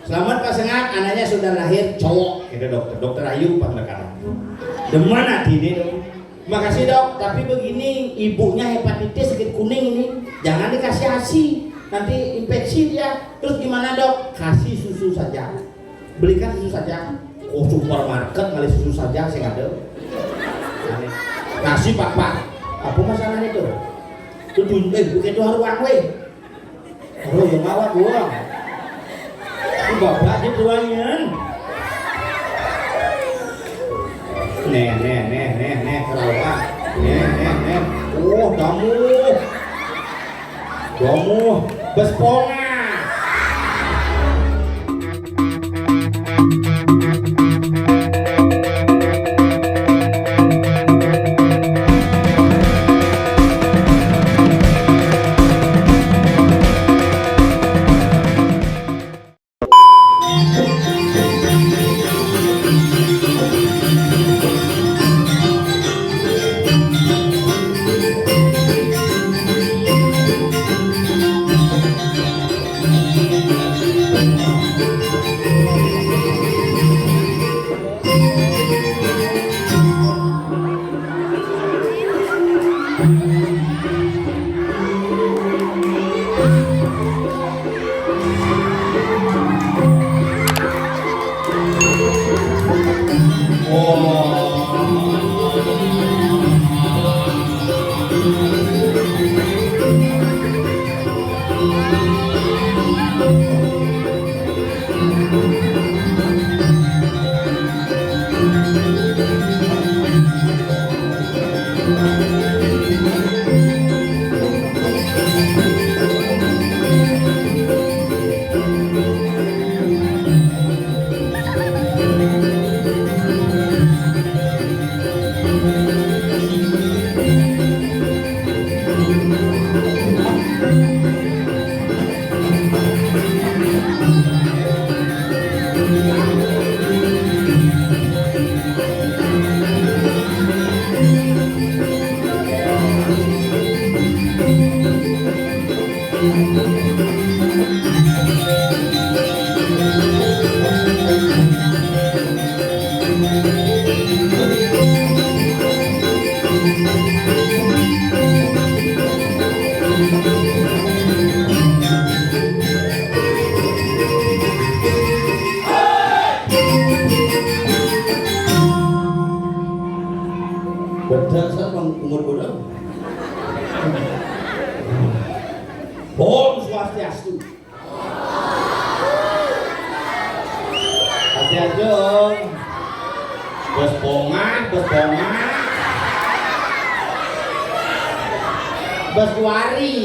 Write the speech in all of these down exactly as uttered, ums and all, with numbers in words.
Selamat Pak Sengat, anaknya sudah lahir cowok. Kata dokter, dokter Ayu pas sekarang. Demen hati ini dong. Makasih dok, tapi begini, ibunya hepatitis sakit kuning ini, jangan dikasih asi, nanti infeksi dia. Terus gimana dok? Kasih susu saja, belikan susu saja. Oh, supermarket ngali susu saja sing ada. Kasih papa. Apa masalahnya itu? Itu dun-, eh, bukan itu haruang weh. Aduh, ya mawa gua. Ini bapak aja tuangan. Nih, nih, nih, nih, nih, kerawa. Nih, nih, nih. Oh, kamu. Kamu. Besponga. Bedak sa pang umur bodoh. Om Swastiastu. Swastiastu, Om. Bos Pongan, Bos Pongan. Bos Juari.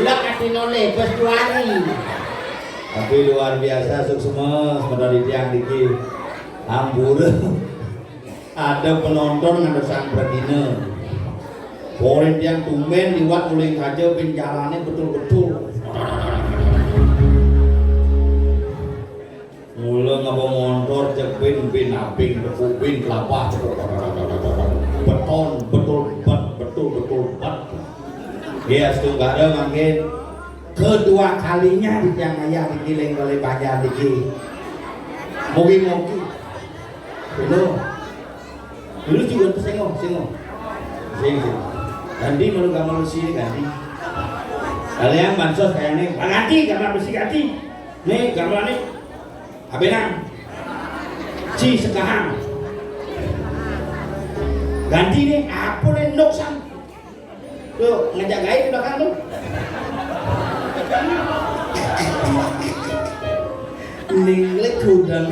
Lek atinone, Bos Juari. Tapi luar biasa, suksma, sementara di tiang diki. Ampura. Ada penonton ngandesang pradina. Porin tiang tumben liwat uling kaja bin jalane betul-betul. Mula ngaba montor cek bin, bin aping, tepuk bin kelapa, tepuk beton, betul bet, betul, betul bet. Nggih, astungkara mangkin kedua kalinya di tiang ayah di Giling Balai Banjar niki. Mugi-mugi. Lho. Dulu juga tuh sengok, sengok. Sing, sing. Ganti malu gambar besi ini ganti. Kalian bansos kayaknya ganti gambar besi ganti. Nih gambar nih. Abenang. Ci sekahang. Ganti nih, apa nih nuksan? Tuh, ngajak gaib di belakang tuh. Ning lek gudang.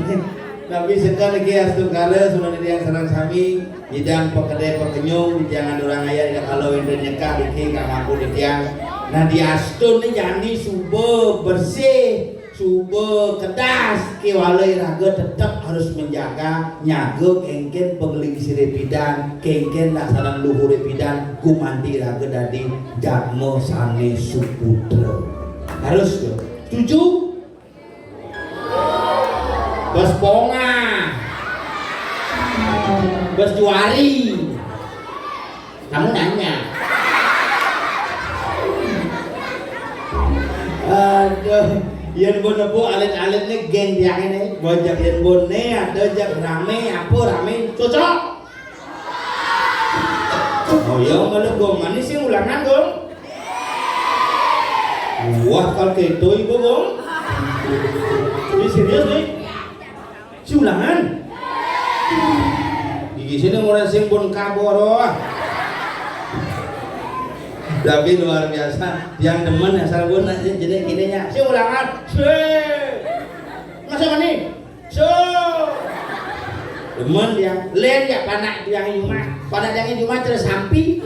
Tapi sekali lagi astungkara, saudara yang sareng sami, nyidang pekede pekenyung, di jangan orang ayah, tidak kalau yang nyekak dikit, nggak mampu di tiang. Nah, di astun nih jani suba bersih. Suba kedas, kewala iraga tetep harus menjaga, nyaga kengken pangling sire pidan, kengken laksanan luhure pidan, gumanti iraga dadi jadma sane suputra. Harus tuh. Setuju? Bos Ponga. Bos Juari. Kamu nanya. Aduh. Yén mbok nepuk alit-alité geng tiang ini, bojak yén mbok né ada jak ramé, apa ramé, cocok. Oh iya, malah gong manis sing ulangan, Gong. Wah, kalau gitu ibu, Gong. Ini serius nih. Si ulangan. Gigi sini orang sing pun kabur, wah. Tapi luar biasa, yang demen asal pun nanya jenis gini nya. Si ulangan. Sih. Masa mana? So. Demen dia. Lain ya panak dia yang rumah. Panak dia yang rumah terus sampi.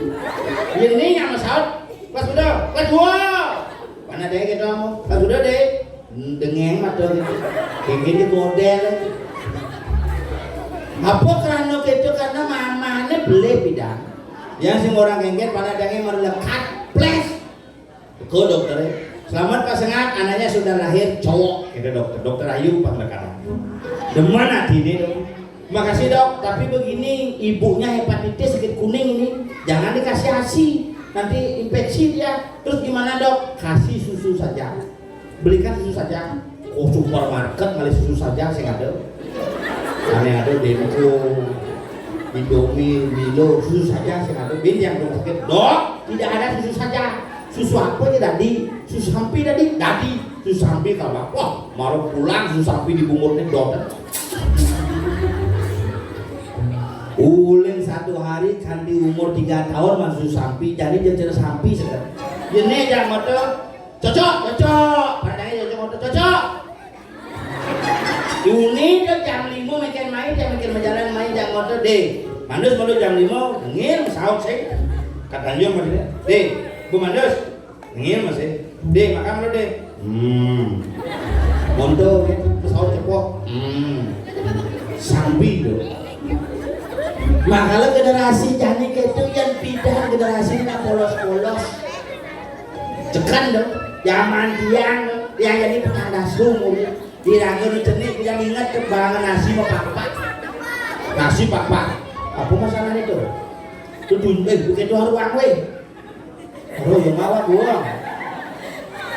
Ini yang masalah. Kelas udah, kelas dua. Panak dia gitu kamu. Kelas udah deh. Dengeng mata gitu. Genggen di model. Apa karena gitu? Karena mamane beli bidang. Yang sing orang genggen panak dia yang melekat. Ples. Ke dokter. Selamat Pak Sengat, anaknya sudah lahir cowok. Kata dokter, dokter Ayu Pak Lekana. Demen hati ini dong. Makasih dok, tapi begini, ibunya hepatitis sakit kuning ini. Jangan dikasih asi, nanti infeksi dia. Terus gimana dok? Kasih susu saja. Belikan susu saja. Oh, supermarket ngalih susu saja sing ada. Aneh ada Denko, Indomie, Milo, susu saja sing ada. Bin yang rumah sakit, dok, tidak ada susu saja. Susu apa aja tadi? Susu sampi tadi? Tadi. Susu sampi kalau wah, maru pulang susu sampi dibungkutnya dok. Uling satu hari kan di umur tiga tahun masuk sampi, jadi jejer sampi sekarang. Ini aja motor cocok, cocok. Padahal cocok, motor cocok. Ini dia jam lima makan main, jam makan berjalan main, jam motor deh. Mandus, mandus jam lima, ngil, saut sih. Kata dia, mandus, deh, bu mandus. Ngil masih. Dek, makan dulu, Dek. Hmm. Monto gitu, pesawat cepok. Hmm. Sambi tuh. Makanya generasi jani gitu yang pindah generasi ini polos-polos. Tekan dong, zaman tiang yang jadi petanda sumur. Diraga nu cenik yang ingat kembangan nasi sama papa. Nasi papa. Apa masalah itu? Itu dun-, eh, bukan itu haruang weh. Aduh, ya malah buang.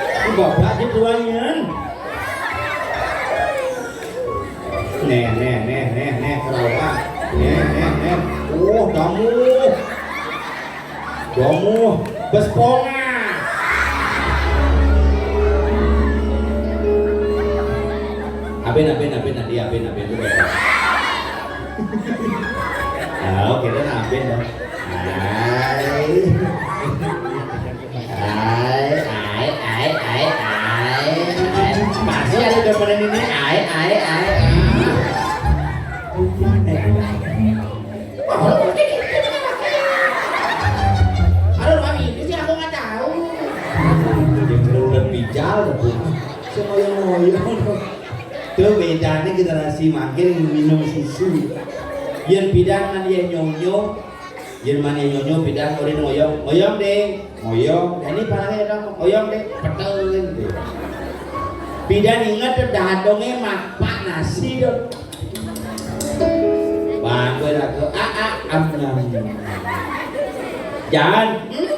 Ini bapak aja tuangin. Nih, nih, nih, nih, nih, kerawang. Nih, nih, nih. Oh, kamu. Kamu. Besponga. Abin, abin, abin, adi, abin, abin. Ah, oke, dan abin dong. Hai. Hai, hai, hai, hai, hai. Masih ada udah pada ini. Hai, hai, hai, hai. Halo, Mami, ini sih aku nggak tahu. Dia kalau udah bijal, udah pulang. Semoyong-moyong. Tuh bedanya generasi makin minum susu. Yang bidan kan dia nyonyo, Yén mané nyonyo bidan murid ngoyong, "Ngoyong, Dé, ngoyong." Lah ini panake dong, "Ngoyong, Dé." Petel gitu. Bidan inget tuh dadonge mapak nasi tuh. Bang, gue lagu, "A, a, am, nyam." Jangan. Hmm?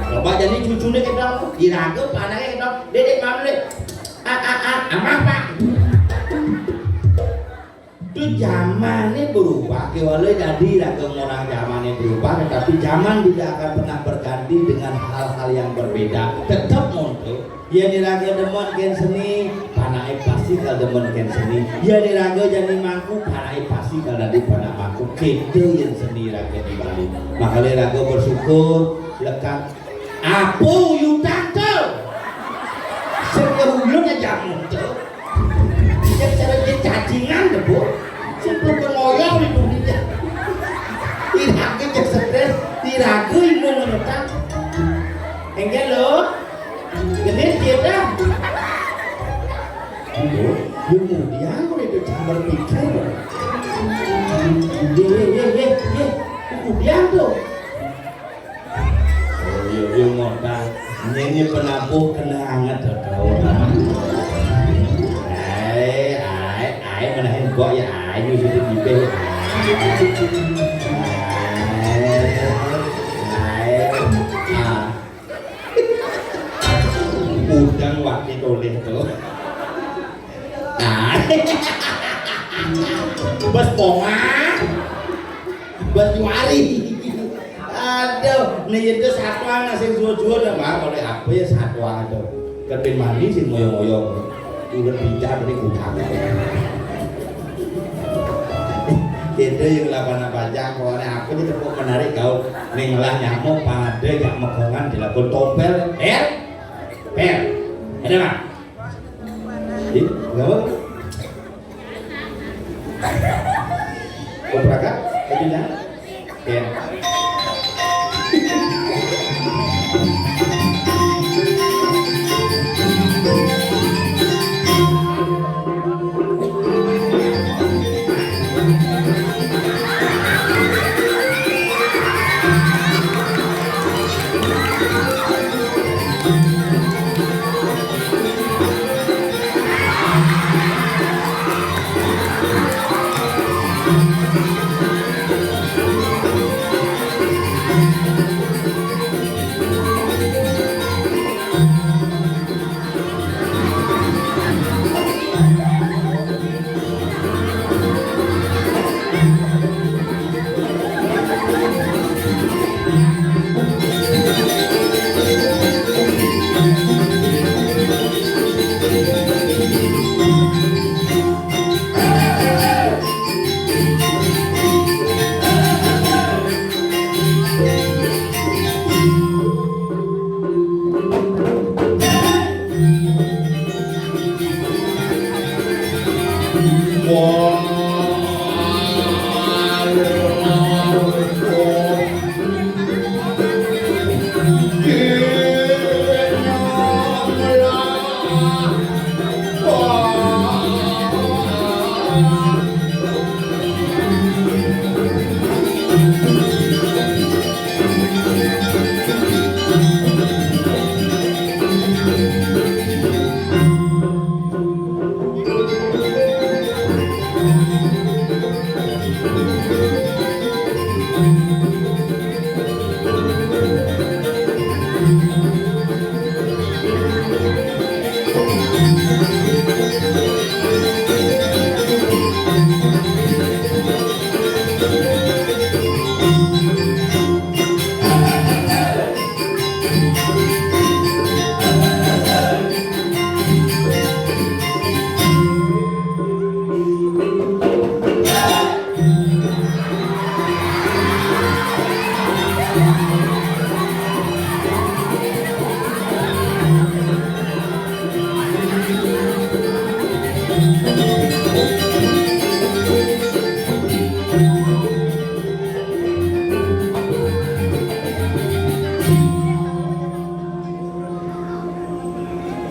Coba jadi cucune kita, diraga panake kita. "Dé, Dé, mam, Dé." "A, a, a, am apa?" Duh, zamane berubah, kewale dadi ragam orang zamane berubah, tetapi zaman tidak akan pernah berganti dengan hal-hal yang berbeda. Tetep monto, yen iraga demen ken seni, panake pasti kal demen ken seni. Yen iraga jani mangku, panake pasti kal dadi panak mangku. Kete yen seni raga di Bali. Makanya raga bersyukur, lekat Apa uyutan to? Sing uyun aja mutu. Sing cara dia cacingan lho, Bu. Sing belum ngoyong di dunia. Iraga cek stres, iraga ilmu menekan. Enggak lho. Genit dia dah. Ilmu dia aku itu cara berpikir. Ye, ye, ye, ye, ye. Kemudian tuh. Oh, iya, iya, ngotak. Nyanyi penabuh kena anget, Toto. Ae, ae, ae, menahin kok ya, ae, nyusutin bibir. Ae, ae, ah. Udang wakil oleh tuh. Bes Pongan. Bes Juari. Aduh, nih itu satuan sing jual-jual dah, Bang. Kalau apa ya satuan itu. Kepin mandi sing moyo-moyo. Udah bincang dari gudang. Kita yang lapan apa aja, pokoknya aku ini tepuk menarik kau. Ning lah nyamuk pada yang mekongan dilakukan tompel. Eh? Per. Ada, Bang? Ih, enggak apa. Kopraka, kopinya? Ya.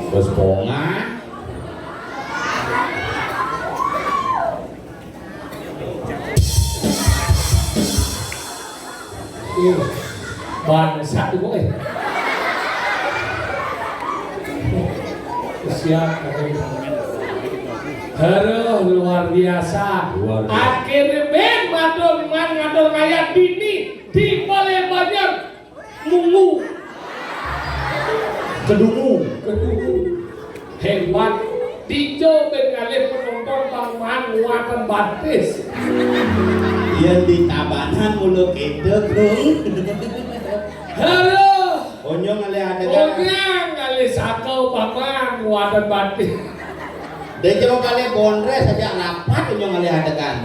Bos Pongan. Iya. Bangsat itu, eh. Siap, oke. Aduh, luar biasa. Luar biasa. Akhirnya, Ben, matur man, ngatur ngayat dini di Balai Banjar. Mungu. Kedungu. Kedungu. Hebat. Dijo ben ngalih penonton Bang Man nguatan batis. Yén di Tabanan mulu kéto, Gung. Halo. Onyong ngalih adegan. Onyong ngalih saka Bang Man nguatan batis. Dé coba balik Bondres aja rapat, onyong ngalih adegan.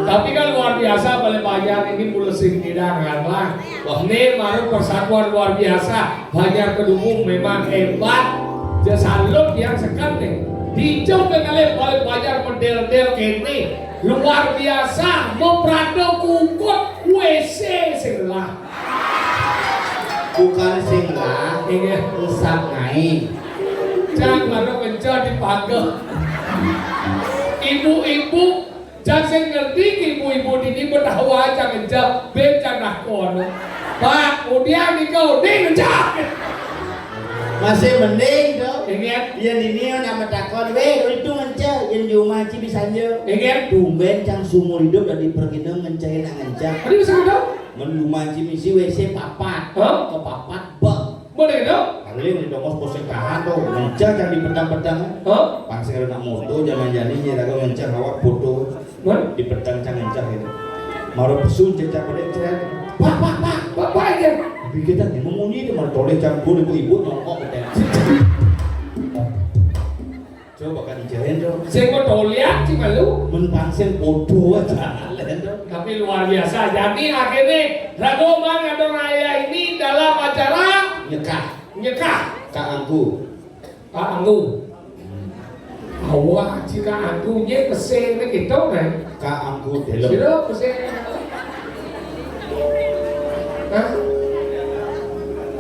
Tapi kan luar biasa, Balai Banjar ini mula sing ngidangan lah. Wah. Ini baru persatuan luar biasa. Banjar Kedungu memang hebat. Dia salut yang sekat nih. Dicok dengan Balai Banjar model-model kene. Luar biasa, mau prado kukut W C sing lah. Bukan sing lah, inggih, usap ngaé. Cang baru kencot di pagar. Ibu-ibu, cang sing ngerti ibu-ibu dini bedah waé cang kencot, ben cang nakon. Pak, udian nika, ding kencot. Masih mending to. Inggih. Yén dini nama takon, "Wéh, itu ngencet, yén di rumah Ci bisa nje." Inggih. Tumben cang seumur hidup dari pergi ngencet, ngencet. Tadi bisa ngencet? Men rumah Ci misi W C papat. Hah? Kepapat, bek. Boleh gitu? Paling di tongos posek tahan to, ngencah cang di petang-petang. Hah? Pang sing nak moto, jaman jani nyai raga ngencah awak foto. Hah? Di petang cang ngencah itu. Mara pesu cecak pedek ceret. Pak, pak, pak, pak, pak aja. Tapi kita ni memunyi tu mara toleh campur ibu-ibu nyongkok ke tenda. Coba kan dijahin tu. Sing betolian sih malu. Men pang sing foto aja lain tu. Tapi luar biasa. Jadi akhirnya Rago Mang Adong Raya ini dalam acara Nyekah. Nyekah. Kak Angku. Kak Angku. Awak si Kak Angku nye pesen ni kita kan. Kak Angku dalam. Sira pesen. Hah?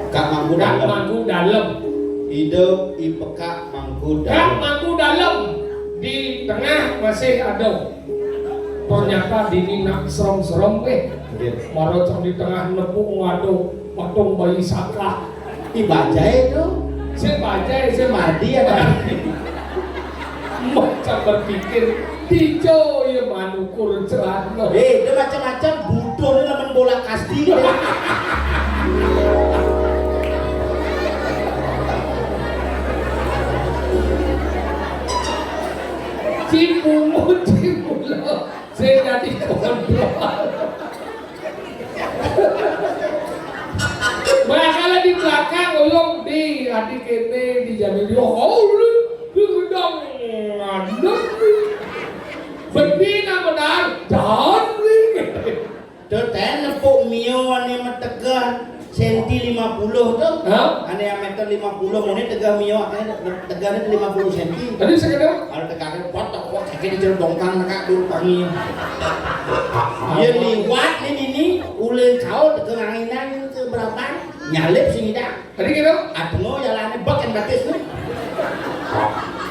Kak Mangku Kak Dalem. Mangku Dalem. Ida i pekak Mangku Kak Dalem. Mangku Dalem di tengah masih ada. Ternyata dini nak serem-serem weh. Nggih. Mara cang di tengah nepuk ngadu patung bayi saka. Di bajai tu. Sing bajai, sing mati ada. Macam berpikir, tijo ya manukur celana. Eh, dia macam-macam butuh ni lamun bola kasti dia. Cipungut, cipula, saya jadi kontrol. Bakal di belakang ulung di adik ini di jamin yo. Oh, lu, lu dong. Aduh. Betina benar, dan tu ten nepuk mio ane metegah senti lima puluh tu. Ha? Ane meter lima puluh mone tegah mio ane tegah ni lima puluh senti. Tadi sekedar. Kalau tegah ni pot tak pot sakit di jeruk dongkang nak dulu pangi. Dia liwat ni ini ulin kau tegah anginan ke berapa? Nyalip sing idang. Tadi gitu? Atmo jalane beken batis ni.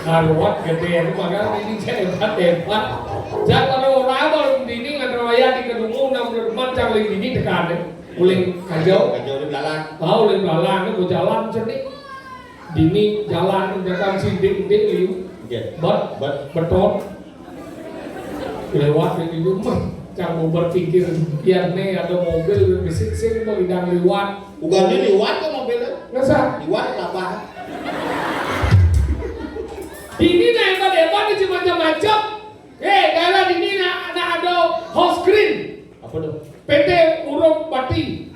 Karuat gede ini maka ini saya hebat hebat. Jangan pada orang baru ini nggak terwayah di kedungu enam puluh depan cang lagi ini tekan deh. Uling kajau. Kajau di belalang. Tahu uling belalang ini mau jalan cerdik. Dini jalan datang sindik-sindik liu. Nggih. Bet, Bet. Beton. Lewat di rumah. Cang mau berpikir biar nih ada mobil besik sing mau idang lewat. Bukan ini lewat ke mobil. Masa? Lewat apa? Ini nah hebat-hebat ini macam-macam. Eh, daerah ini nak nak ada house green. Apa tu? P T Uruk Bati.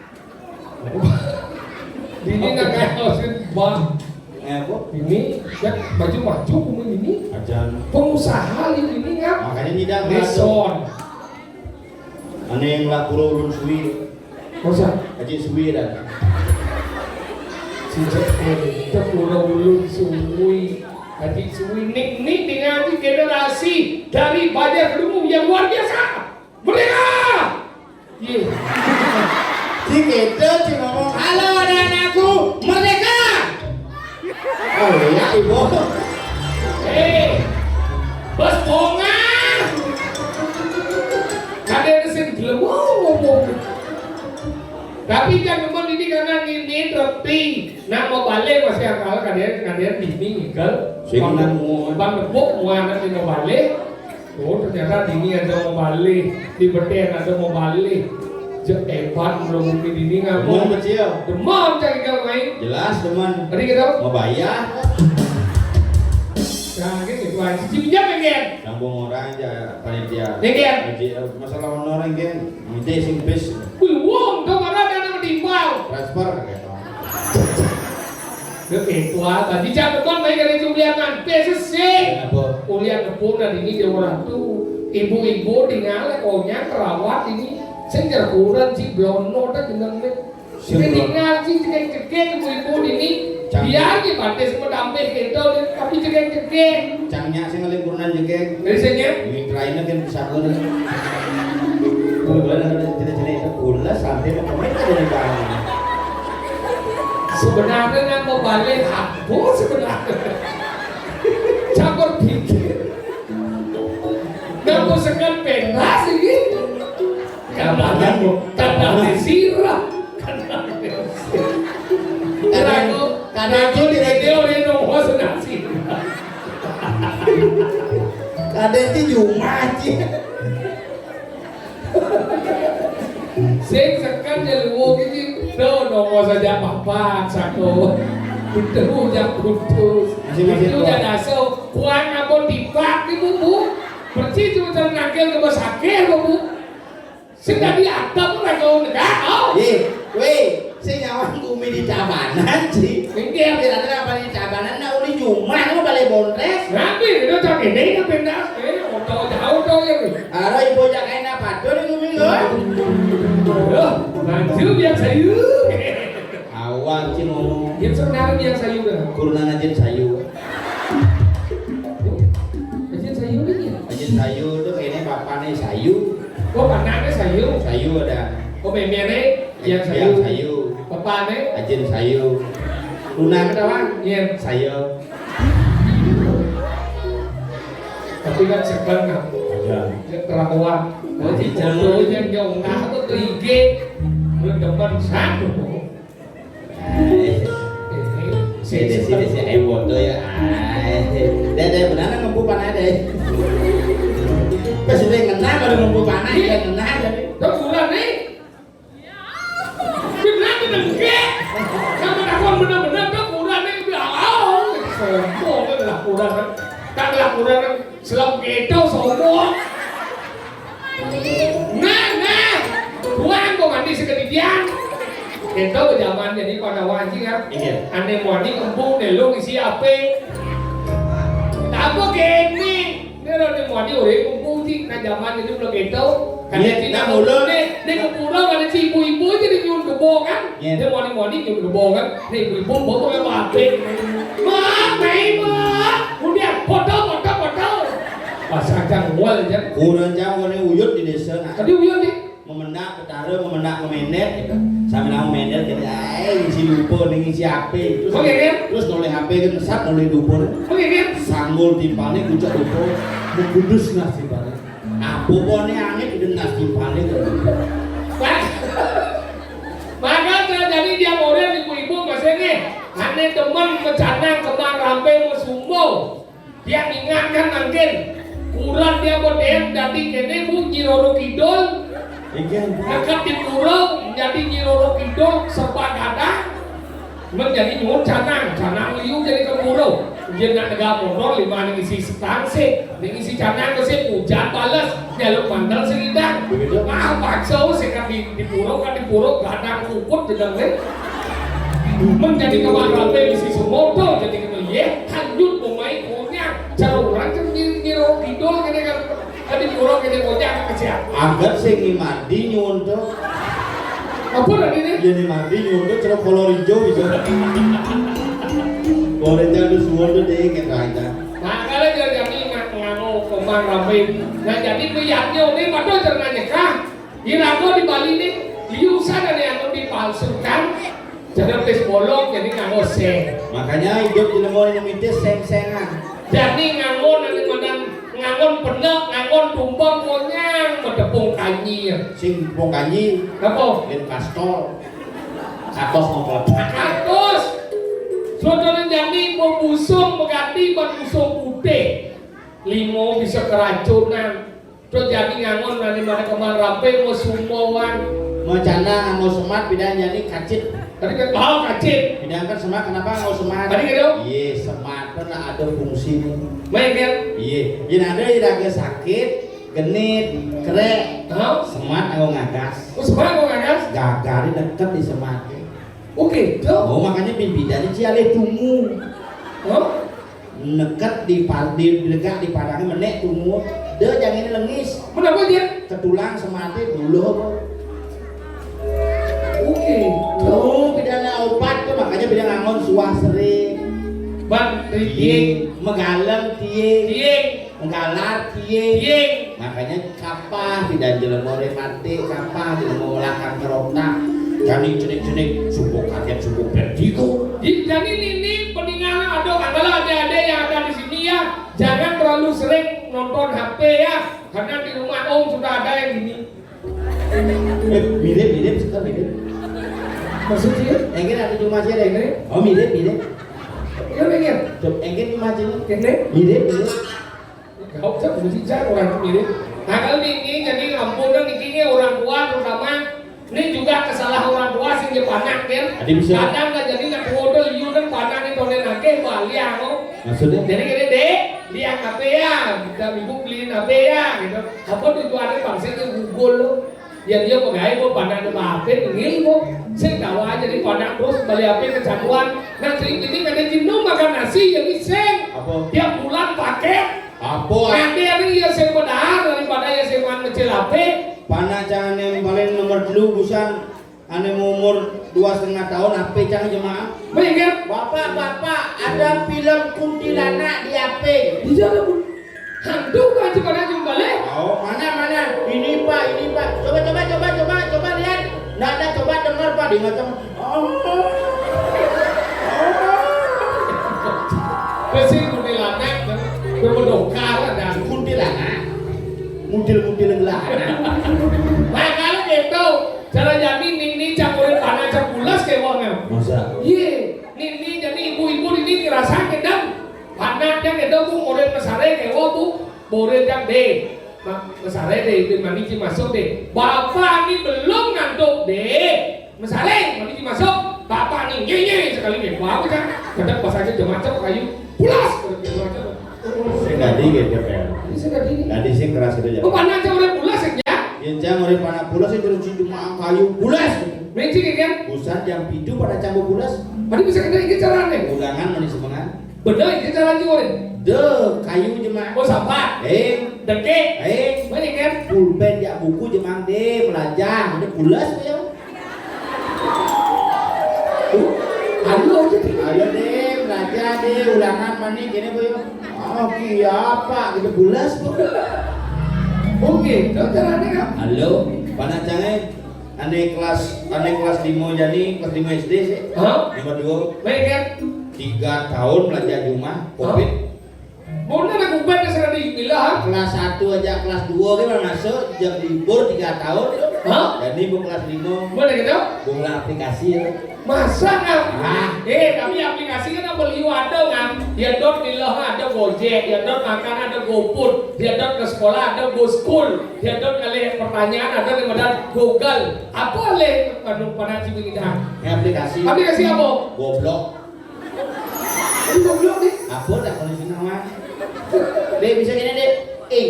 Ini nak kayak house green bang. Eh, apa? Ini ya baju maju kuning ini. Ajan. Pengusaha ini ngap. Makanya tidak Deson. Ane yang lapor ulun suwi. Masa? Haji suwi dah. Si Jepun, Jepura ulun suwi. Haji suwi nik nik dengan generasi dari Banjar Kedungu yang luar biasa. Merdeka! Ye. Si kita si ngomong, "Halo anak-anakku, merdeka!" Oh iya, Ibu. Eh, bos kongan. Kada ada sing gelem ngomong. Tapi kan teman ini karena ini repi. Nak mau balik masih akal, kada, kada ini ngigel. Sing Bang, nang mau. Bang Debuk mau anak ini mau balik. Oh, ternyata dini ada mau balik, di Beten ada mau balik. Cek hebat belum mungkin dini ngapa? Demen, Bang Cio. Demen cak ikan main. Jelas demen. Tadi kita Mau bayar. Nah, gitu, Tuan. Cici pinjam ya, Gen? Sambung orang aja, panitia. Ya, Gen? Haji, eh, masalah honor, Gen. Nanti sing bis. Belum, kemarin ada nama timbal. Transfer, gitu. Yo, eh, tua, tadi cak depan baik dari jumliangan. P S S C. Kenapa? Kuliah kebun dan ini dia orang tu. Ibu-ibu tinggal, konya kerawat ini. Sing kurang si blono tak dengan ni. Sing Sing kurang. Tinggal si cekek-cekek ibu-ibu ini. Cang. Biar di batis mendamping kita, tapi cekek-cekek. Cangnya sing ngeling kurunan jekek. Dari sini? Ini terakhirnya kan bisa guna. Kalau ada cerita-cerita itu pula sampai mau komen dari bang. Sebenarnya nak mau balik apa sebenarnya? Campur pikir. Nak mau sekat pentas ini? Kadang, kadang disirah. Kadang disirah. Kadang, kadang itu di radio dia nongol senasi. Kadang itu Jumat, ya. Sing sekan ya lu gini. Tuh, nongol saja papat, satu. Betul, ya putus. Masih, masih. Itu kuat. Udah dasar, kuat apa tipak nih, Bu, Bu? Persis cuma nangkil ke sakit, Bu, Bu. Sing dadi adem ra kau negak, oh. Yé, wé, sing nyawang umi di Tabanan, Ci. Inggih. Kira-kira apa di Tabanan, nak uli jumah, lu balik Bondres? Rabi, itu tak ini, tapi ndak, eh, otak jauh tuh ya, nih. Aro ibu jak enak padu nih umi, lo. Loh, maju biar sayu. Awal, Ci, ngomong. Dia sebenarnya biar sayu, dah. Kurunan aja sayu. Aja sayu nih, ya? Aja sayu tuh kayaknya bapaknya sayu. Oh, anaknya sayu. Sayu ada. Oh, memene yang sayu. Yang sayu. Bapaknya? Ajin sayu. Luna ketawa? Iya. Sayu. Tapi kan sekarang kan. Aja. Ya, terlaluan. Nanti fotonya nyong, nah, aku tuh I G. Udah depan satu. Eh, sini, sini, sini, ayo foto ya. Ay, deh, deh, benar ngempu panah deh. Pas udah ngenah, baru ngempu panah, udah ngenah, tapi. Tuh, kurang nih. Benar, benar, enggak. Sama takon benar-benar, tuh, kurang nih, udah, oh, sombong, kan, lah, kurang, kan. Tak lah, kurang, kan. Selem gitu, sombong. Nah, nah. Buang kok mandi sekedidian. Itu zaman jadi pada wajib, kan? Iya. Ane mandi kembung deh, lu ngisi ape? Apa kene? Ini lo nih mandi, orang kembung sih. Nah, zaman jadi belum gitu. Kan iya, dia tidak nah, mulai. Nih, nih ke pura, ada si ibu-ibu aja di nyun kebo, kan? Iya. Dia mandi-mandi nyun kebo, kan? Nih, ibu-ibu bawa pakai batik. Mak, baik, Mak. Kemudian, foto, foto, foto. Pasang jangwal aja. Kurang jauh nih uyut di desa, nah. Tadi uyut nih. Memendak, petara, memendak, memendet, gitu. Sambil nang memendet, gitu. Eh, ngisi lupa nih, ngisi ape. Terus, oke, kan? Terus noleh H P, kan, mesat, noleh lupa, nih. Oke, kan? Sanggul timpalnya, kucak lupa. Mengkudus, nah, timpalnya. Apa, kok, nih, angin, udah, nah, timpalnya, gitu. Wah. Maka terjadi dia model ibu-ibu masih nih, ane demen mecanang kemang rampe mesumbo. Dia ingatkan mangkin, kurat dia model dadi kene, Bu, Nyi Roro Kidul. Iya. Angkat di pura, jadi Nyi Roro Kidul, serba gadang. Menjadi nyuwun canang, canang liu jadi kemburu. Dia nak negak motor, lima ning isi stang sih, ning isi canang ke sih, hujan bales, nyaluk mandel sing idang. Begitu. Ah, paksa sih kan di, di pura, kan di pura, gadang kukut jedang deh. Menjadi kemang rampe isi semoto, jadi kena ye, hanyut pemain punya, cara orang kan nyi-, nyiro kidul kene kan. Tadi kurang kene bocah anak kecil. Agat sing ngimadi nyuwun to. Apa tadi nih? Yen ngimadi nyuwun to cara kolor ijo gitu. Ora jadu suwun to deh, kayak raja. Nah, kalau jadi kami nggak nganu kemang rampe. Nah, jadi piyatnya ini pada cerna nyekah. Iraga di Bali nih, liusan ada yang dipalsukan. Jadi pis bolong, jadi nganggo seng. Makanya hidup di lemah yang mitis seng-sengan. Jadi nganggo nanti madan ngangon penek, ngangon tumpeng konyang, medepung kanyi. Sing tepung kanyi. Apa? Lin kastol. Katos mau kelepak. Katos. Saudara jani mau busung, mengganti ban busung putih. Limo bisa keracunan. Terus jani ngangon nanti mana kemang rampe mau sumbawan. Mau cana, mau semat, bidang jani kacit. Tadi kan, oh, kacit. Bidang kan semat, kenapa mau semat? Tadi kan, dong? Iya, semat kan ada fungsinya. Main kan? Iya, yang ada yang lagi sakit, genit, krek. Hah? Semat aku ngagas. Oh, semat aku ngagas? Gagari deket di semat. Oh, gitu? Oh, makanya pimpinan ini ciale tungu. Hah? Neket di pa-, di, di legak di padangnya menek tungu. Dia jangan lengis. Kenapa dia? Ketulang semate dulu apa? Oke. Oh, pidana obat tuh, makanya pidana ngangon suah sering. Bang, tiing. Megaleng tiing. Tiing. Menggalar tiing. Tiing. Makanya kapah, pidana jelema rematik, kapah, jelema lakang kerotak. Jani cenik-cenik, suku kaget, suku vertigo. Di-, jadi ini, ini peninggalan, aduh, kalau ada-ada yang ada di sini ya, jangan terlalu sering nonton H P ya, karena di rumah Om sudah ada yang gini. Eh, mirip, mirip, suka mirip. Maksudnya? Engkin ada cuma sih ada yang mirip. Oh, mirip, mirip. Iya, mirip. Coba engkin cuma sih. Ini? Mirip, mirip. Gak usah, mesti cari orang mirip. Nah, kalau ini, ini jadi ampun, kan ini orang tua terutama, ini juga kesalahan orang tua sing dia panak, kan? Ada bisa. Kadang nggak jadi nak bodoh, you kan panak Baliang kok. Maksudnya? Jadi gini, Dek, liang apa ya? Minta ibu beliin apa ya? Gitu. Apa tujuannya bangsa itu gugul lo? Ya dia pegawai mau panah ada apa, tengil kok. Saya tahu aja di panah terus beli apa kecanduan. Nah, sering ini ada jenuh makan nasi ya, bisa. Apa? Tiap bulan paket. Apa? Ada yang iya saya padahal daripada ya saya makan kecil apa. Panah jangan yang paling nomor dulu busan. Ane umur dua setengah tahun, apa cang jemaah? Baik ya. Bapak, bapak, ada film kuntilanak di H P. Iya, ada pun. Hantu kan cuma aja balik. Oh, mana, mana? Ini, Pak, ini, Pak. Coba, coba, coba, coba, coba lihat. Nggak ada, coba dengar, Pak. Dengar, coba. Oh. Oh. Pasti kuntilanak, kan? Bermedokar ada. Kuntilanak. Mudil-mudil gelah. Nah, kalau gitu, cara jadi nini cang urip panah cang pules kayak wong ya. Masa? Iya, nini jadi ibu-ibu nini ngerasain kan? Panahnya gitu, Bu, urip mesare kayak wong, Bu. Boleh kan, deh. Ma-, mesare deh, itu mani ki masuk deh. Bapak ini belum ngantuk deh. Mesare, mani ki masuk. Bapak ini nyenye sekali deh. Wah, apa kan? Kadang pas aja jam macam kayu. Pulas. Kadang jam macam. Sing dadi gitu kan. Ini sing dadi ini. Dadi sing keras itu ya. Oh, panah aja udah pulas ya? Ya, jangan urip panah pulas itu, terus cuma kayu pulas. Meci kan? Busan jam pitu pada campur pulas. Tadi bisa kena ini caranya. Ulangan mani semengan. Bener, ini caranya, Rin. Deh, kayu cuma. Oh, sampah. Eh. Deke. Eh. Banyak kan? Pulpen ya buku cuma deh, belajar. Udah pulas ya. Ayo aja deh. Ayo deh, belajar deh, ulangan mani gini, Bu, ya. Oh, iya, Pak, gitu pulas, Bu. Oke, itu caranya kan? Halo, panah cangai. Ane kelas, ane kelas lima jadi, kelas lima S D sih. Hah? Lima dua. Baik kan? Tiga tahun belajar di rumah, Hah? Covid. Mana ada kubat yang sudah dibilang? Kelas satu aja, kelas dua dia belum masuk, jam libur tiga tahun. Hah? Jadi bu kelas lima. Mana gitu? Bunga aplikasi ya. Masa kan? Ah. Eh, tapi aplikasi kan apa liu ada kan? Ya dot di loh ada Gojek, ya dot makan ada GoFood, ya dot ke sekolah ada GoSchool, ya dot kali pertanyaan ada di mana Google. Apa leh anu pada cium kita? Aplikasi. Aplikasi apa? Goblok. Ini goblok nih. Apa tak kalau sih nama? Dek, bisa gini, Dek. Eh.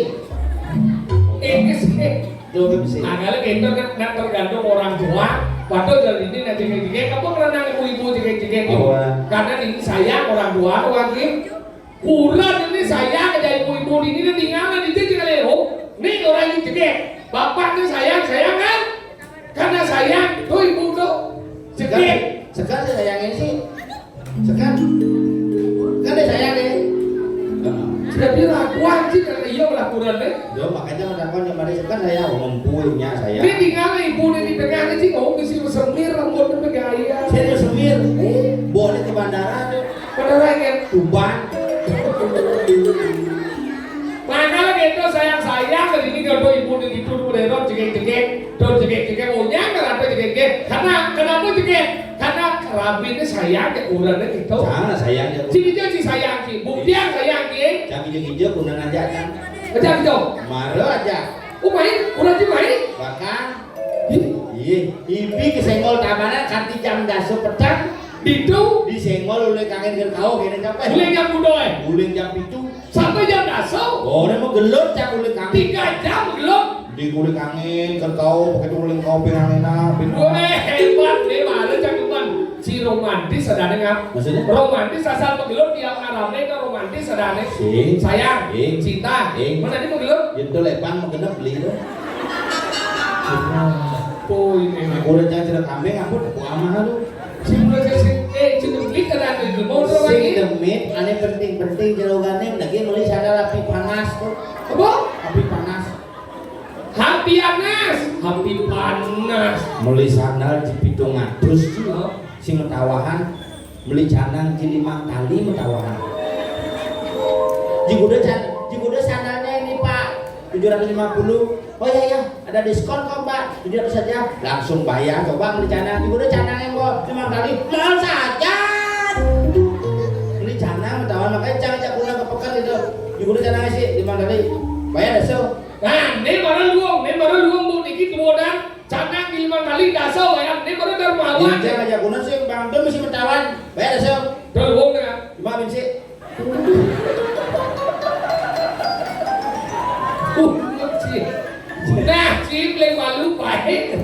Ini sih. Tuh, bisa. Nah, kalau gitu kan, kan tergantung orang tua. Padahal dari ini nanti kayak gini, apa karena ibu-ibu kayak gini? Apa? Karena ini saya orang tua, orang ini. Kurang ini saya aja ibu-ibu ini kan tinggal di sini kali, oh. Ini orang ini cekek. Bapak tuh sayang, sayang kan? Karena sayang, tuh ibu tuh. Cekek. Sekarang saya sayangin sih. Sekarang. Kan dia sayang deh. Heeh. Sudah dia lakuan sih, karena iya laporan deh. Yo, makanya mendapat yang mari sekarang saya ngomong punya saya. Ini tinggal ibu ini di tengah ini sih, oh, bisi semir, rambutnya bergaya. Saya tuh semir. Eh. Boleh ke bandara tuh. Padahal kan Tuban. Makanya gitu sayang-sayang, ini kalau ibu di itu tuh bererot jegek-jegek, tuh jegek-jegek, oh ya kenapa jegek-jegek? Karena kenapa jegek? Karena rabi ini sayang ya kurangnya gitu. Jangan sayang ya. Sini aja si sayang si, bukti yang sayang si. Jangan hijau-hijau kurang aja kan. Aja gitu. Marah aja. Oh main, kurang sih main. Bahkan Ih, iya, ibi kesenggol tabanan kanti jam daso petang. Ditu disenggol oleh kangen ger kau kene capek. Uling jam kudoe. Uling jam pitu. Sampai jam daso. Ora mau gelut cak uling kangen. Tiga jam gelut. Di kulit kangen ger kau pakai uling kau pengen enak. Weh, hebat nih, mana cak cuman si romantis ada dengar. Maksudnya? Romantis asal pegelut tiap ngarame ke romantis ada nih. Sing. Sayang, Sing. Cinta. Sing. Mana dia pegelut? Itu lepan mau genep beli itu. Boy, memang. Udah jangan cerita kambing, aku tepuk aman lu. Si udah sih, eh, cuma beli kan ada di motor sing lagi. Demit, ane penting-penting jerogane lagi meli sadar api panas tuh. Apa? Api panas. Api panas. Api panas. Meli sandal di pitung atus. Hah? Sing metawahan. Beli canang ki limang kali metawahan. Jiguda can, jiguda sandalnya ini Pak, tujuh ratus lima puluh. Oh iya ya, ada diskon kok Pak, tujuh ratus saja. Langsung bayar, coba beli canang. Jiguda canang yang kok lima kali, mahal saja. Beli canang metawahan, makanya cang cak pulang ke pekan itu. Jiguda canang sih lima kali, bayar dah so. Nah, ini mana luang, ini mana luang bu dikit modal. Canang lima kali daso bayar, ini baru dari melawan. Iya, aja guna sih, Bang. Dia mesti metawahan. Bayar daso. Terus wong ya. Mak, Bin, sik. Uh, Cip. Nah, Cip, lek malu baik.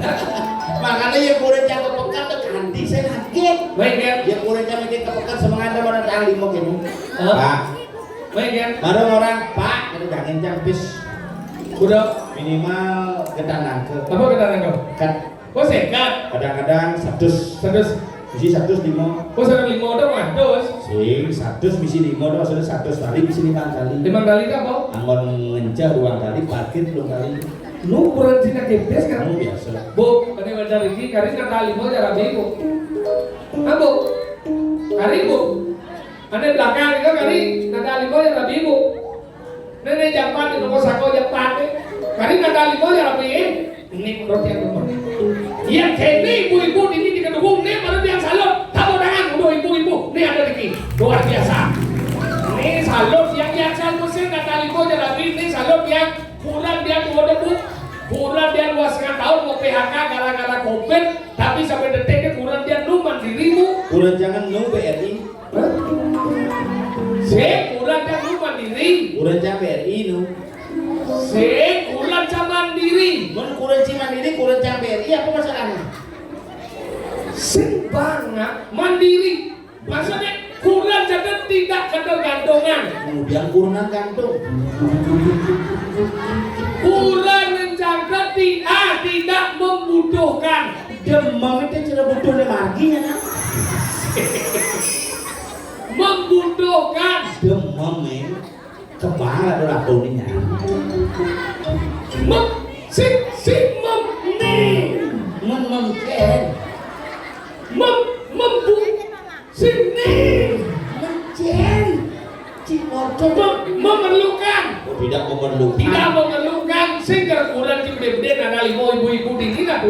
Makanya ya kurang jaga pekat tuh kanti saya sakit. Baik, ya. Ya kurang jaga mikir ke pekat semangat ada mana tang lima kene. Hah? Pak. Baik, ya. Baru orang, "Pak, kita jangan jam pis." Udah. Minimal kita nangke. Apa kita nangke? Kat. Oh, sekat. Kadang-kadang seratus. Seratus. Isi seratus lima. Oh, seratus lima udah mah, terus. Sing, seratus misi lima udah, maksudnya seratus kali misi lima kali. Lima kali itu apa? Anggon ngencah dua kali, parkir dua kali. Nu berhenti nak kempes kan? Kamu biasa. Bu, ini wajar ini, kari kata lima aja rabi, Bu. Ah, Bu. Kari, Bu. Ada belakang itu kari kata lima aja rabi, Bu. Nenek jampat di nomor sako jampat ni. Kari kata lima aja rabi, eh. Ini perut yang rumah. Yang kene ibu-ibu ini di kedukung ni baru dia salon. Tepuk tangan untuk ibu-ibu. Ni ada lagi. Luar biasa. Ni salon yang yang salon mesin kata lima aja rabi. Ni salon yang kurang dia dua debu. Kurang dia dua setengah tahun mau P H K gara-gara covid. Tapi sampai detik ni kurang dia nu mandiri, Bu. Kurang jangan nu B R I. Hah? Sing, kurang cang nu mandiri. Kurang cang B R I nu. Sing, kurang cang mandiri. Mun kurang cang mandiri, kurang cang B R I, apa masalahnya? Sing banget mandiri. Maksudnya, kurang cang tidak ketergantungan. Kemudian kurang gantung. Kurang cang tidak, tidak membutuhkan. Demam itu cara butuh ni marginya, kan? Membutuhkan. Demam, eh. Kepala ada lakoninya. Mem, si, si mem, ni. Mem, mem, ken. Mem, membu, si, ni. Mencen. Cik Mojo. Mem, memerlukan. Oh, tidak memerlukan. Tidak memerlukan. Sing kurang cik gede-gede, nana limo ibu-ibu di sini, dah.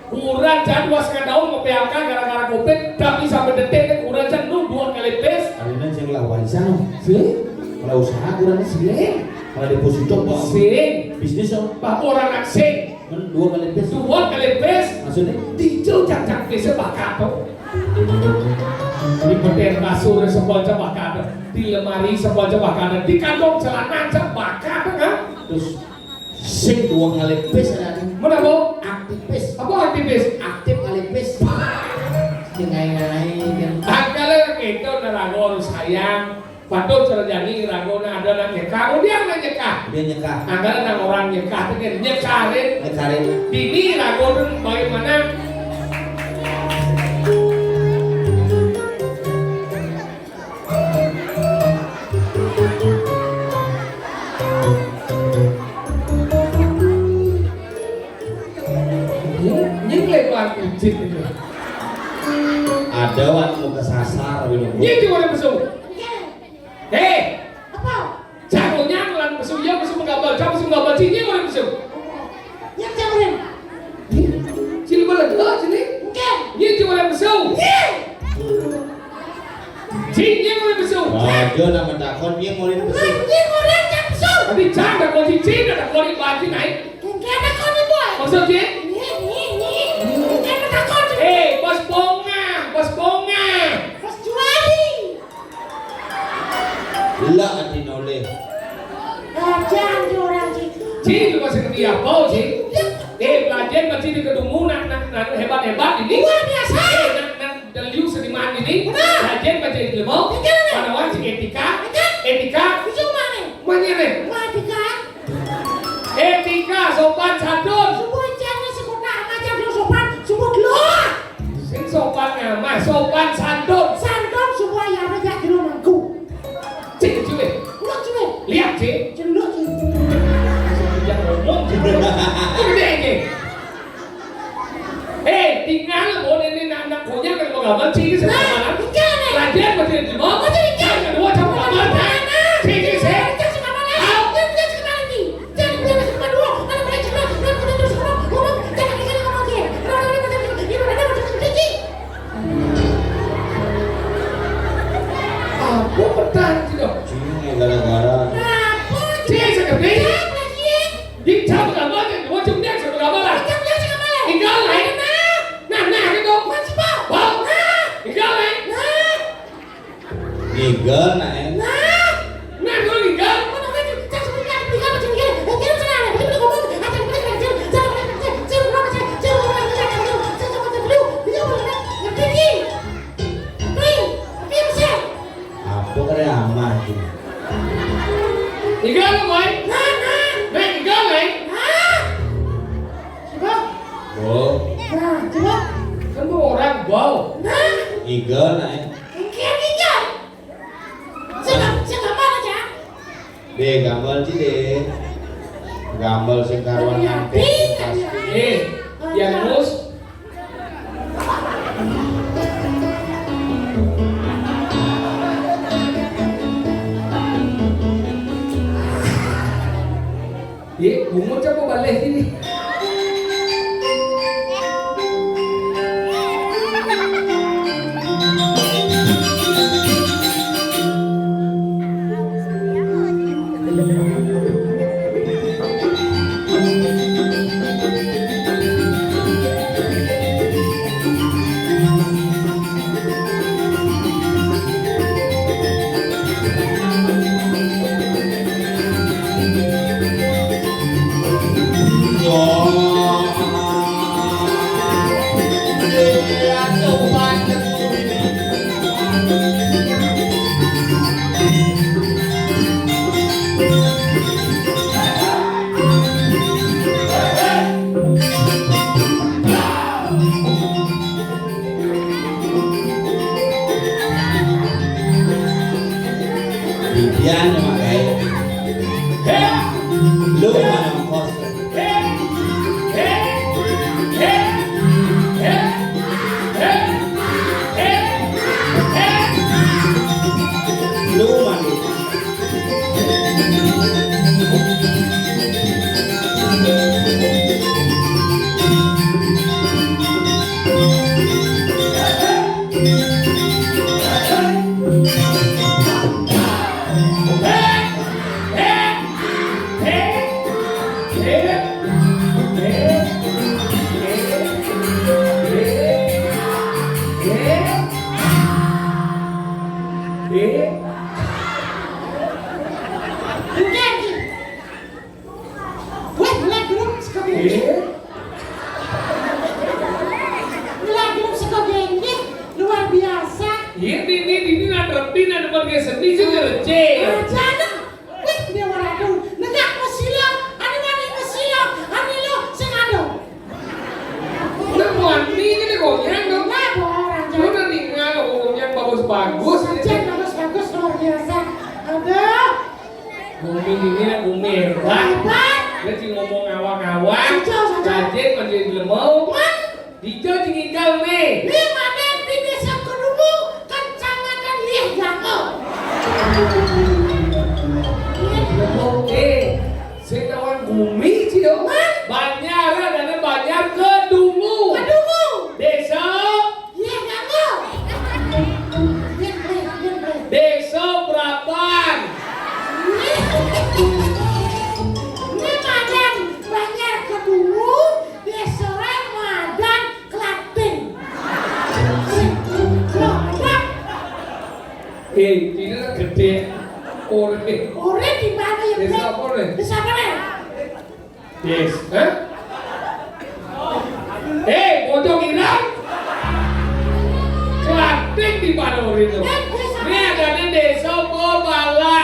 Kurang cang dua setengah tahun mau P H K gara-gara covid, tapi sampai detik ni kurang cang nu dua kali pes. Karena cang lah warisan, no. Sih? Kalau usaha kurang sih. Kalau deposito, Pak. Sing. Bisnis, no. Pak, orang nak sing. Men dua kali pes. Dua kali pes. Maksudnya? Dijauh cang-cang pes bakat tu. Di peten kasur sepanjang bakat. Di lemari sepanjang bakat. Di kantong celana cang bakat, kan? Terus Sing dua kali pis ada ni. Mana, Bu? Aktivis. Apa aktivis? Aktif kali pis. Dengai-ngai kan. Angkala kita nerago sayang. Patut terjadi rago na ada nak nyekah. Udah nak nyekah. Dia nyekah. Angkala nak orang nyekah tu kan nyekarin. Nyekarin. Bini rago tu bagaimana? Nying, nying lebar kucing itu. Ada wan mau kesasar gitu. Nying di mana pesu? Hei. Apa? Jago nyang lan pesu, ya pesu menggabal, jago pesu menggabal, sini orang pesu. Yang jauh. Sini balik lah sini. Oke. Ini cuma orang pesu. Iya. Sini orang pesu. Raja nama takon, ini orang pesu. Ini orang yang pesu. Tapi jangan takon cincin, ada kori baju naik. Kena kau ni boy. Maksudnya? Ni, ni, ni. Kena takon. Eh, bos bonga, bos bonga. Bos juali. Lah ati noleh. Belajar di orang situ. Cik, lu masih kerja apa, Cik? Ya. Eh, belajar masih di kedungu, nak, nak, nak hebat-hebat ini. Luar biasa. Eh, nak, nak deliu seniman ini. Benar. Belajar masih di lemau. Betul. Pada wajib etika. Betul. Etika. Itu mana? Mana ni? Etika. Etika, sopan santun. Semua jangan sekolah aja belum sopan, semua keluar. Sing sopan ngamah, sopan santun. Santun semua yang ada di rumahku. Cik, cik. Enggak, cik. Lihat, cik. Celuk, cik. Jangan ngomong, cik. Udah, cik. Eh, tinggal, oh, ini nak, nak punya kan mau gambar, cik, ini sebentar malam. Nah, jangan. Latihan, latihan, cik. Mau, cik, cik. Jangan, dua, campur gambar, cik. Cik, cik, cik. Cik, cik, cik. Au. Cik, cik, cik. Apa petang tidak? Cing, gara-gara. Apa? Cing, seketik. Di jam berapa? Di dua jam dia sudah berapa lah? Jam dia sudah berapa? Tinggal lain. Nah, nah, gitu. Masih mau? Mau. Nah. Tinggal lain. Nah. Nih, Nah, eh. Nah, nah, lu tinggal. Apa kena amah ini? Tinggal, boy. Nah, nah. Nah, tinggal, boy. Nah. Coba. Bo. Nah, coba. Kan tuh orang bau. Nah. Igal, nah, eh. Engke tinggal. Sing gam-, sing gambar aja. Deh, gambar sih deh. Gambar sing karuan nanti. Eh, yang mus. Ye, bungut apa balik ini? Impian cuma kayak lu mana kos. Lu mana? Weh, ngelak grup saka bengke. Eh? Ngelak grup saka bengke, luar biasa. Iya, ini, ini, ini nantrepin, ada bagian seni sih, ngerece. Aja, nah. Weh, dia waradun. Negak mesila, ane wani mesila, ane lo sing ado. Udah wani ini gonyang dong. Lah, orang. Lu udah ningal gonyang bagus-bagus. Sajan bagus-bagus, luar biasa. Aduh. Bumi ini bumi hebat. Hebat. Dia sing ngomong ngawang-ngawang. Sujud, sujud. Rajin, rajin lemau. Wan. Dijo sing tinggal nih. Nih, Maden di Desa Kedungu, Kecamatan Lieh Jangkau. Lemau, eh, sing lawan bumi sih dong. Wan. Banjar, ada Banjar Kedungu. Kedungu. Desa Iya, nyambung. Iya, iya, iya, iya. Desa Braban. Ini Madan Banjar Kedungu, Desa Madan Klaten. Braban. Eh, ini lah gede. Ore. Ore di mana ya, Desa Bre? Apa, Bre? Desa apa, Bre? Yes. Hah? Eh, Bojong Irang? Klaten di Palorin tuh. Ini ada di Desa Bebala.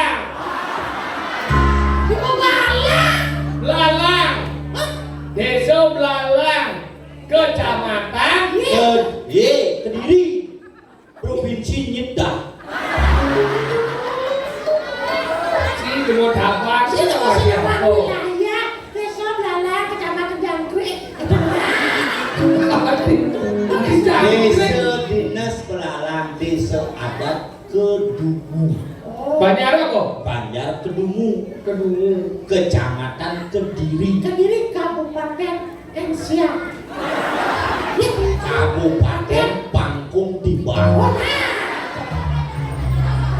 Di Bebala. Belalang. Hah? Desa Belalang. Kecamatan. Ke-, ye, Kediri. Provinsi Nyedah. Si jenggot apa? Si jenggot apa? Wilayah Desa Belalang, Kecamatan Jangkrik. Desa Dinas Belalang, Desa Adat Kedungu. Oh. Banjar apa? Banjar Kedungu. Kedungu. Kecamatan Kediri. Kediri, Kabupaten Tensia. Kabupaten Pangkung Timbang.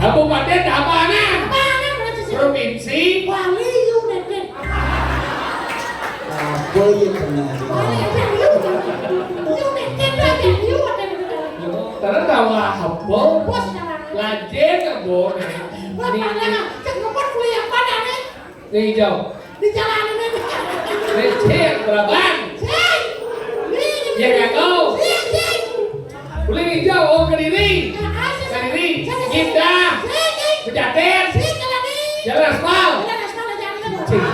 Kabupaten Tabanan. Tabanan, berarti sih. Provinsi Bali United. Apa ya kena? Bali aja, United aja, United. Karena tawa apa? Bos, tawa. Rajin kebon. Wah, nih, padahal cek kebon kuliah pada nih. Nih, hijau. Di jalan ini. Nih, cek, berabang. Cek. Nih. Ya, nggak tahu. Cek, cek. Kuliah hijau, oh, Kediri. Kediri. Indah. Pejaten. Jalan aspal. Jalan aspal, jalan aspal. Cek.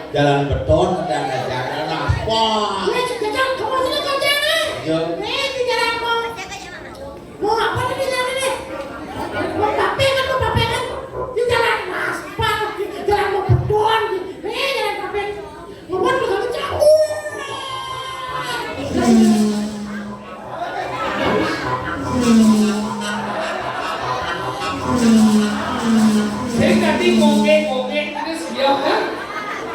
Jalan beton, ada jalan aspal. Iya. Mau apa nih di jalan ini? Mau papengan, mau papengan. Di jalan aspal, jalan mau beton. Nih, jalan papengan. Ngomong juga jauh. Sing tadi ngomong-ngomong terus ya, kan?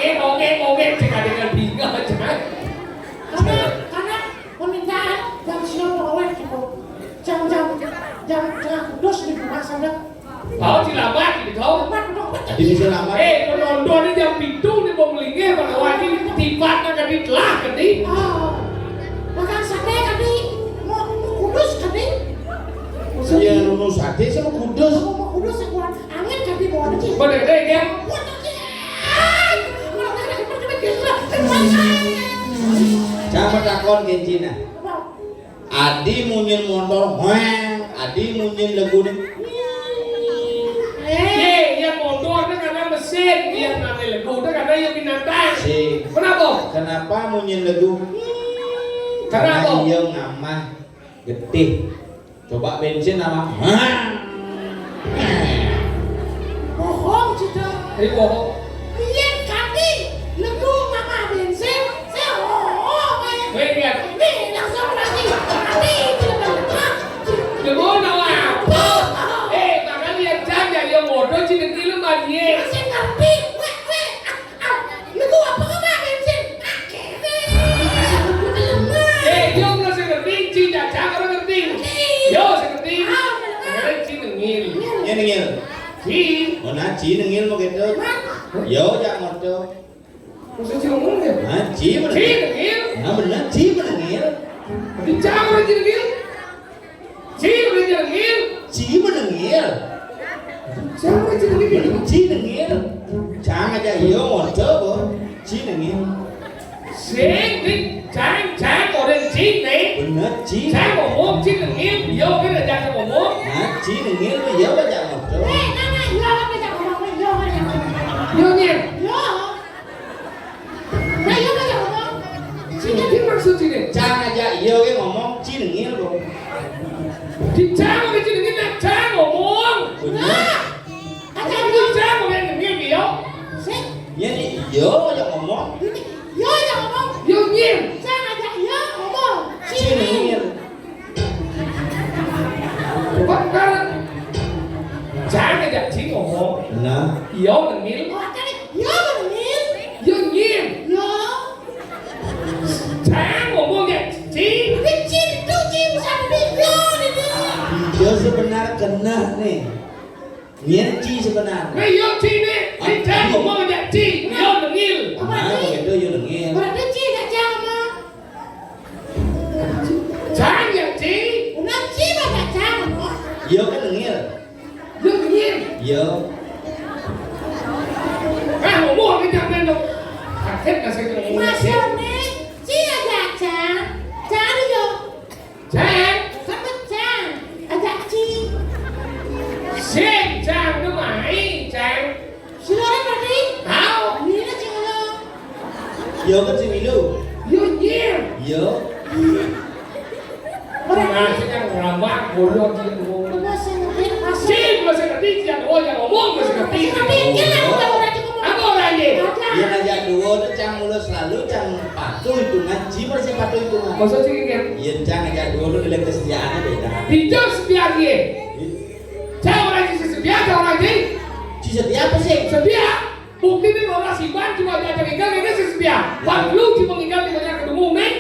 Eh, ngomong-ngomong, cek ada kan bingung aja. Karena, karena permintaan jam siang mau awet gitu. Jam, jam, jam tengah kudus di rumah sana. Tahu si lambat gitu. Lambat dong. Tadi bisa lambat. Eh, penonton ini jam pitu nih mau melingkar, pada wajib tiba nang tadi telah, kan, nih? Oh. Makan sate tadi mau, mau kudus tadi. Iya, nunu sate sama kudus. Mau, mau kudus yang kuat. Angin tadi mau ada sih. Pada gede, ya? Kuat lagi. Ah, kalau nggak ada, cepat, cepat, cepat, cepat. Sama takon kencina. Apa? Adi munyin motor, hoeng. Adi munyin lagu nih. Eh, yang motor itu karena mesin, yang namanya lagu itu karena yang binatang. Si. Kenapa? Kenapa munyin lagu? Kenapa? Karena iya ngamah getih. Coba bensin sama. Hah? Bohong, Cita. Ini bohong. Iya, kati. Lagu mama bensin. Saya, oh, oh, main. Baik, ya. Nih, langsung lagi. Kati, tidak pernah. Lagu nama apa? Eh, makanya yang jaga, yang bodoh, Cita, ini lu mah dia. Saya ngerti. Weh, weh. Ah, ah. Lagu apa kau main bensin? Ah, kene. Eh, dia belum saya ngerti, Cita, jangan ngerti. Yo, saya ngerti. Ah, benar. Ngerti, Cita, ngil. Ini ngil. Ci. Mana Ci nengil mau gitu? Yo, jak moto. Maksud Ci ngomong ya? Nah, Ci bener. Ci nengil. Nah, bener, Ci menengil. Di cang orang Ci nengil. Ci orang Ci nengil. Ci menengil. Cang orang Ci nengil. Ci nengil. Cang aja iyo moto, bo. Ci nengil. Sing, di, cang, cang, orang Ci nih. Bener, Ci. Cang ngomong, Ci nengil, yo kan aja ngomong. Nah, Ci nengil, yo aja ngomong. Eh, nana, yo kan aja ngomong, yo kan aja ngomong. Yo, nyir. Yo. Nah, yo kan aja ngomong. Ci nengil maksud Ci nih. Cang aja, yo kan ngomong, Ci nengil, bo. Di cang, orang Ci nengil, nah, cang ngomong. Bener. Nah. Aja di cang, orang nengil, yo. Sing. Ya, di, yo aja ngomong. Ini. Yo, yo ngomong. Yo, nyir. Cang aja, yo ngomong. Ci nengil. Coba sekarang. Cang aja, Ci ngomong. Nah. Yo nengil. Oh, tadi, yo nengil. Yo, nyir. Yo. Cang ngomong ya, Ci. Tapi Ci itu, Ci bisa lebih yo, ini. Yo sebenarnya kena nih. Nyén Ci sebenarnya. Nah, yo Ci nih. Ah, Ci, Ci. Ngomong aja Ci. Yo nengil. Nah, begitu yo nengil. Berarti Ci gak Cang ngomong. Cang ya Ci. Benar Ci gak Cang ngomong. Yo kan nengil. Yo nengil. Yo. Ah, ngomong aja kan dong. Kaget nggak saya ngomong? Maksudnya Ci aja Cang. Cang yo. Cang. Sama Cang. Aja Ci. Sing, Cang, tu mai, Cang. Sing orang berarti? Tahu. Ini lah Cang lo. Yo kan si Milu. Yo, nyir. Yo. Berarti. Nah, Cang, ramah, bodoh, Cang. Coba saya ngerti, masih. Sing, masih ngerti, Cang. Oh, yang ngomong masih ngerti. Tapi ini lah, udah orang Cang ngomong. Apa orang ini? Ada. Iya, aja dua tu Cang mulus lalu, Cang patuh hitungan, Ci masih patuh hitungan. Maksud Ci kan? Iya, Cang aja dua tu nilai kesetiaannya beda. Dijawab setia dia. Iya. Cang orang Ci setia, Cang orang Ci. Ci setia apa sih? Setia. Bukti nih orang si Ban cuma diajak ikan, ini si setia. Ban lu cuma ikan di banyak ketemu nih.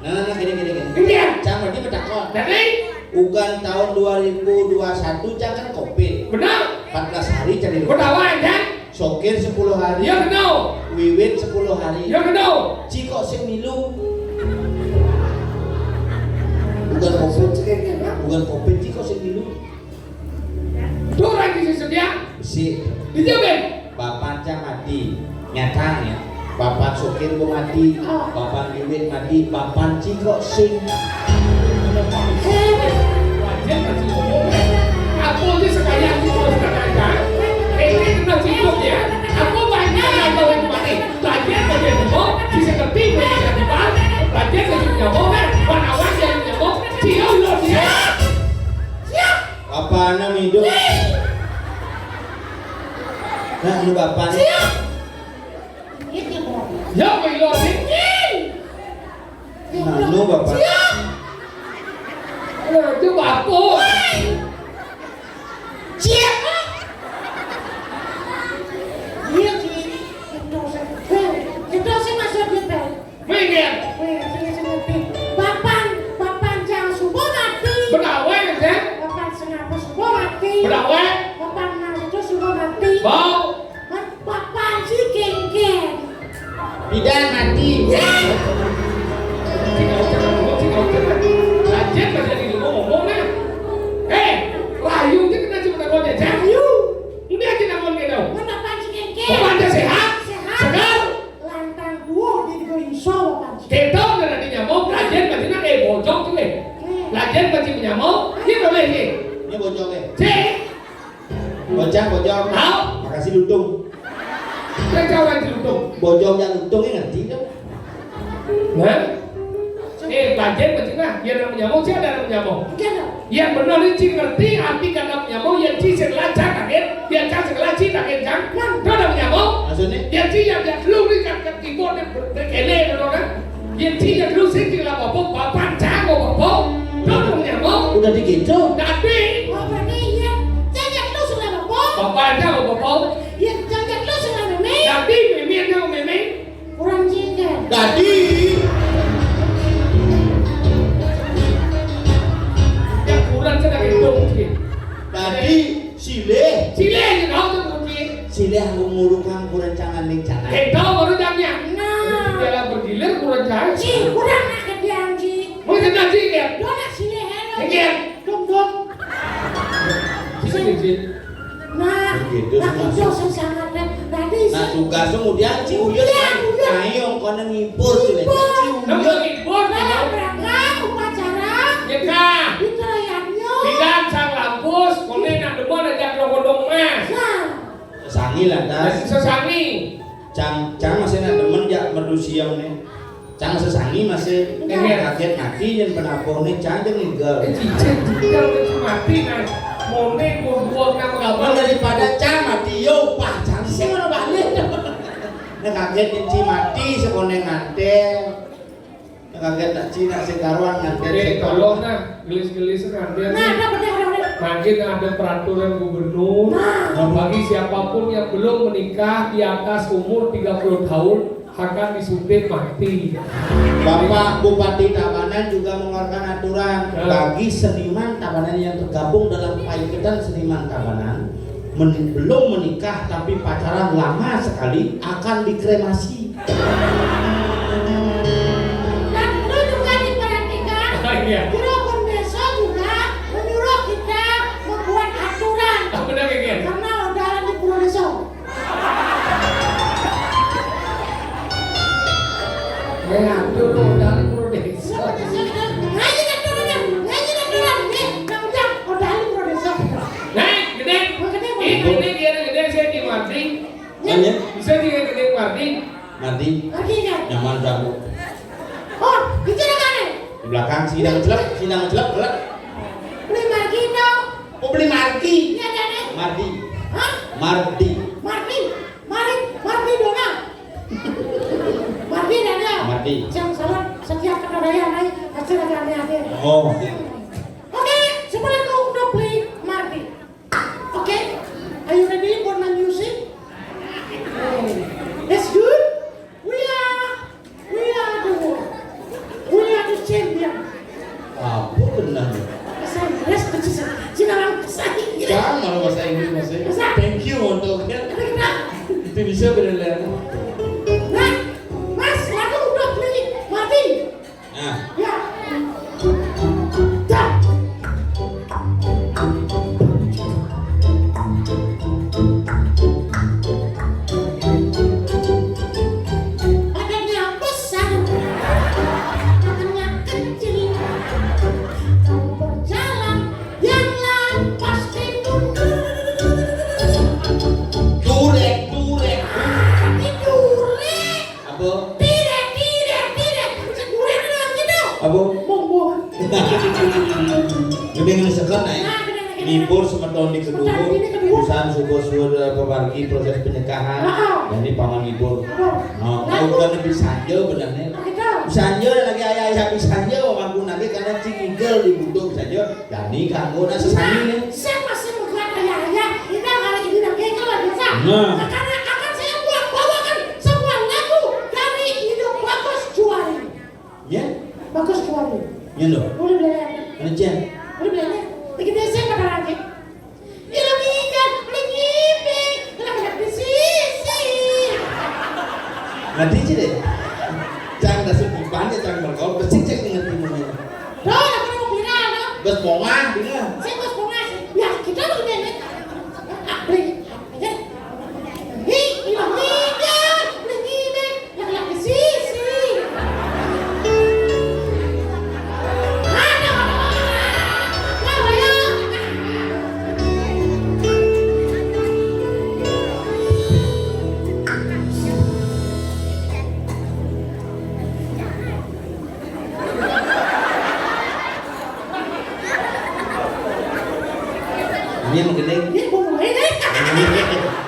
Nah, nah, nah, gini, gini, gini. Ini ya. Cang berarti bertakon. Jadi? Ugan tahun dua ribu dua satu, Cang kan covid. Benar. Empat belas hari cari rumah. Berdawa, kan? Sokir sepuluh hari. Ya, benar. Wiwit sepuluh hari. Ya, benar. Ci kok sing milu? Bukan covid. Bukan covid, ci kok sing milu? Tuh lagi si sedia. Si. Dijamin. Bapak cang mati. Nyata ya. Bapak sokir bu mati. Bapak wiwit mati. Bapak ci kok sing. Wajar masih ngomong. Aku ini sekalian di bawah sekalian. Ini kena sibuk ya. Aku banyak yang tahu yang kemarin. Wajar masih ngomong. Bisa ngerti, bisa ngerti. Wajar masih ngomong. Panawan yang ngomong. Cium lo dia. Siap. Apaan hidup? Nah, lu bapak nih. Siap. Ya, Pak Ilo, nih. Nah, lu bapak. Siap. Nah, itu bapak. Siap. Iya, Ci. Itu saya. Itu saya masuk di bel. Minggir. Weh, sing, sing ngerti. Bapan, bapan jang subuh mati. Benawe, ya? Bapan sengapa subuh mati. Benawe. Bapan nang itu subuh mati. Bau. Kan bapan si kengkeng. Bidan mati. Ya. Cik, cik, cik, cik. Lanjut, Mas, jadi lu ngomong, nah. Eh, rayu, cik, kena cuma ngomong aja. Rayu. Ini aja ngomong gitu. Kan bapan si kengkeng. Bapak aja sehat? Sehat. Segar? Lantang duo di Indo Inso, Pak Panji. Kita udah nanti nyamuk, lajen pasti nak, eh, bojong tuh, eh. Hmm. Lajen pasti nyamuk, ini boleh, eh. Ini bojong, eh. Cek. Bocah, bojong. Tahu? Makasih lutung. Saya tahu lagi lutung. Bojong yang lutung ini ngerti dong. Nah? Eh, lajen pasti nah, biar nak nyamuk, saya ada nak nyamuk. Iya, dong. Yang benar ini ci ngerti arti kata nyamuk, yang ci sekolah cak kaget, yang cak sekolah ci kaget, cak. Nah. Tahu nak nyamuk? Maksudnya? Yang ci yang, yang lu ni kat, kat keyboard ni ber-, berkele, tahu kan? Yang ci yang lu sih kira apa-apa, papan cak apa-apa. Tahu nak nyamuk? Udah begitu? Tapi. Oh, berarti iya. Cak yang lu sudah apa-apa? Papan cak apa-apa. Iya, cak yang lu sudah meme. Tapi meme yang meme. Kurang jengkel. Dadi. Ya, kurang sedang hitung, Ci. Dadi, silih. Silih, ya, kau tu, Ci. Silih aku ngurukang kurancangan ning jalan. Eh, tahu baru jamnya. Nah. Jalan bergilir, kurang jalan. Ci, kurang nak kedian, Ci. Mau kena, Ci, ya? Dona silih, hello. Iya. Dong, dong. Ci, Ci, Ci. Nah, begitu nah, sama itu sih. Sing sangat, nah, tadi nah, sih. Tugas kemudian Ci Uyut. Iya, kan? Uyut. Ayo, kono ngibur, Ci Uyut. Ngibur. Ci Uyut. Ngibur, nah, kan? Berangkat upacara. Ya, Kak. Di Kelayannya. Bilang sang lampus, kono nak demen aja kodong emas. Nah. Sesangi lah, Tas. Sesangi. Cang, cang masih nak demen jak merdu siang nih. Cang sesangi masih. Iya. Kaget mati yang penapoh nih, cang aja ninggal. Eh, cicit, cicit, mati, nah. Mone, buang-buang, nama kabar. Daripada cang mati, yo, upah cang sih, mana balik. Nah, kaget yang ci mati, sekolah ngantel. Nah, kaget nak ci, nak sing karuan ngantel. Eh, tolong, nah, gelis-gelis ngantel. Nah, ada, ada, ada, ada. Makin ada peraturan gubernur, nah, bagi siapapun yang belum menikah di atas umur tiga puluh tahun, akan disuntik mati. Bapak Bupati Tabanan juga mengeluarkan aturan, ya, bagi seniman Tabanan yang tergabung dalam Paiketan Seniman Tabanan, men-, belum menikah tapi pacaran lama sekali, akan dikremasi. Dan perlu juga diperhatikan, oh, iya, Pura Pun Desa juga menyuruh kita membuat aturan. Oh, benar, iya. Karena udah di Pura Desa. Eh, aduh, lo udah libur desa. Ngaji aturan, ngaji aturan. Eh, Bang Ujang, udah libur desa. Nah, gede. Bang Gede, Bang Gede. Ini, ini dia gede, saya di Mardi. Ya. Nanya? Bisa di gede Mardi. Mardi. Mardi, ya. Nyaman, Bang. Oh, itu ada mana? Di belakang, sini, dalam celep, sini, dalam celep, celep. Beli Mardi, dong. Oh, beli Mardi. Iya, ada, ada. Mardi. Hah? Mardi. Mardi. Mari, Mardi Dona. Mardi ada. Mardi. Yang salah, setiap kata raya, naik, pasti ada aneh-aneh. Oh, iya. Oke, sebenarnya aku udah play Mardi. Oke, are you ready for my music? That's good. We are We are the world. We are the champion. Apa benar? Bahasa Inggris, bahasa Inggris. Jangan bahasa Inggris, Mas. Bahasa. Thank you untuk, ya. Kita Bisa bener. Nah, Mas, aku udah beli mati. Nah. Ya. Dah. Badannya besar, tangannya kecil. Kalau berjalan, yang lain pasti mundur. Durek, durek. Tapi durek. Apa? Tidak, tidak, tidak. Cek gue bilang gitu. Apa? Monggo. Gede ngesekan, nah. Nah, gede ngesekan. Ngibur semeton di Keduru. Semeton di Keduru. Urusan syukur-syukur, eh, pemargi proses penyekahan. Heeh. Jadi paman ngibur. Heeh. Nah, lagu. Kalau bukan lebih sanjo benernya. Gitu. Sanjo lagi ayah-ayah bisa sanjo, mampu nanti karena cingigel dibutuh sanjo. Dani kanggo nak sesami nih. Saya masih bukan ayah-ayah. Kita hari ini lagi itu luar biasa. Nah. Karena akan saya buat bawakan sebuah lagu dari Indo Bagus Juari. Ya? Bagus Juari. Ya, no. Boleh belajar. Kerja. Boleh belajar. Lagi biasa apa lagi? Ilmu ikan, lagi ipe, lagi di sisi. Ngerti sih deh. Cang dasar gimana, cang berkol, bersih cek ngerti mana. Tuh, aku mau viral, tuh. Bos bongah, dia. Saya bos bongah. Ya, kita tuh gini. Beli, ya. Hi, ilang ikan, lagi ipe, lagi di sisi. Aduh, aduh, aduh, aduh. Ini mau gede. Ini mau gede.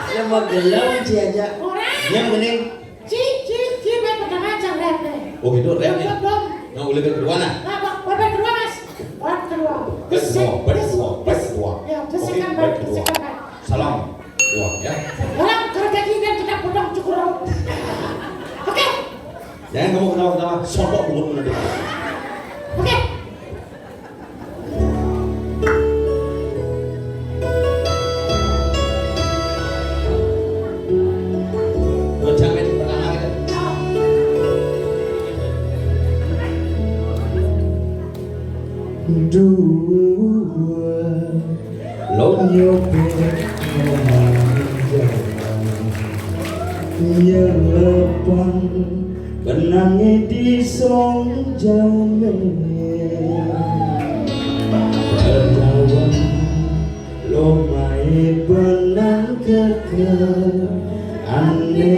Ini mau gelem, Ci, aja. Orang. Ini mau gede. Ci, ci, ci, main pertama aja rap deh. Oh, gitu, rap nih. Belum, belum. Nah, udah kedua, nah. Nah, bab, bab kedua, Mas. Bab kedua. Bab kedua, bab kedua, bab kedua. Ya, oke, bisikan, bab kedua. Bisikan, bab. Salam. Wah, ya. Orang kerja kita, kita potong cukur rambut. Oke. Jangan kamu ketawa-ketawa, sontok mulutmu nanti. Oke. Goncang, men, pertama kita. Dua. Lonyo pet nyelapang, benange disong jame. Perlawan lomae benang keker, ane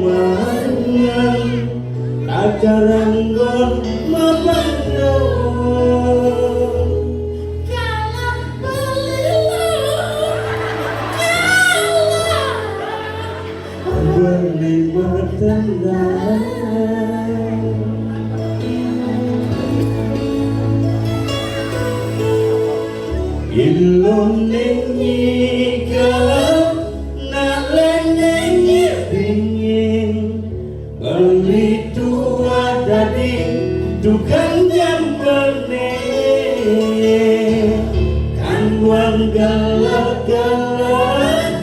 mangan takaranggon mabando. Kalah beli, kalah. Beli matendang. Ilone nyikap, nak lene nyipingin. Beli tua dadi tukang jambelne, kan wong galak-galak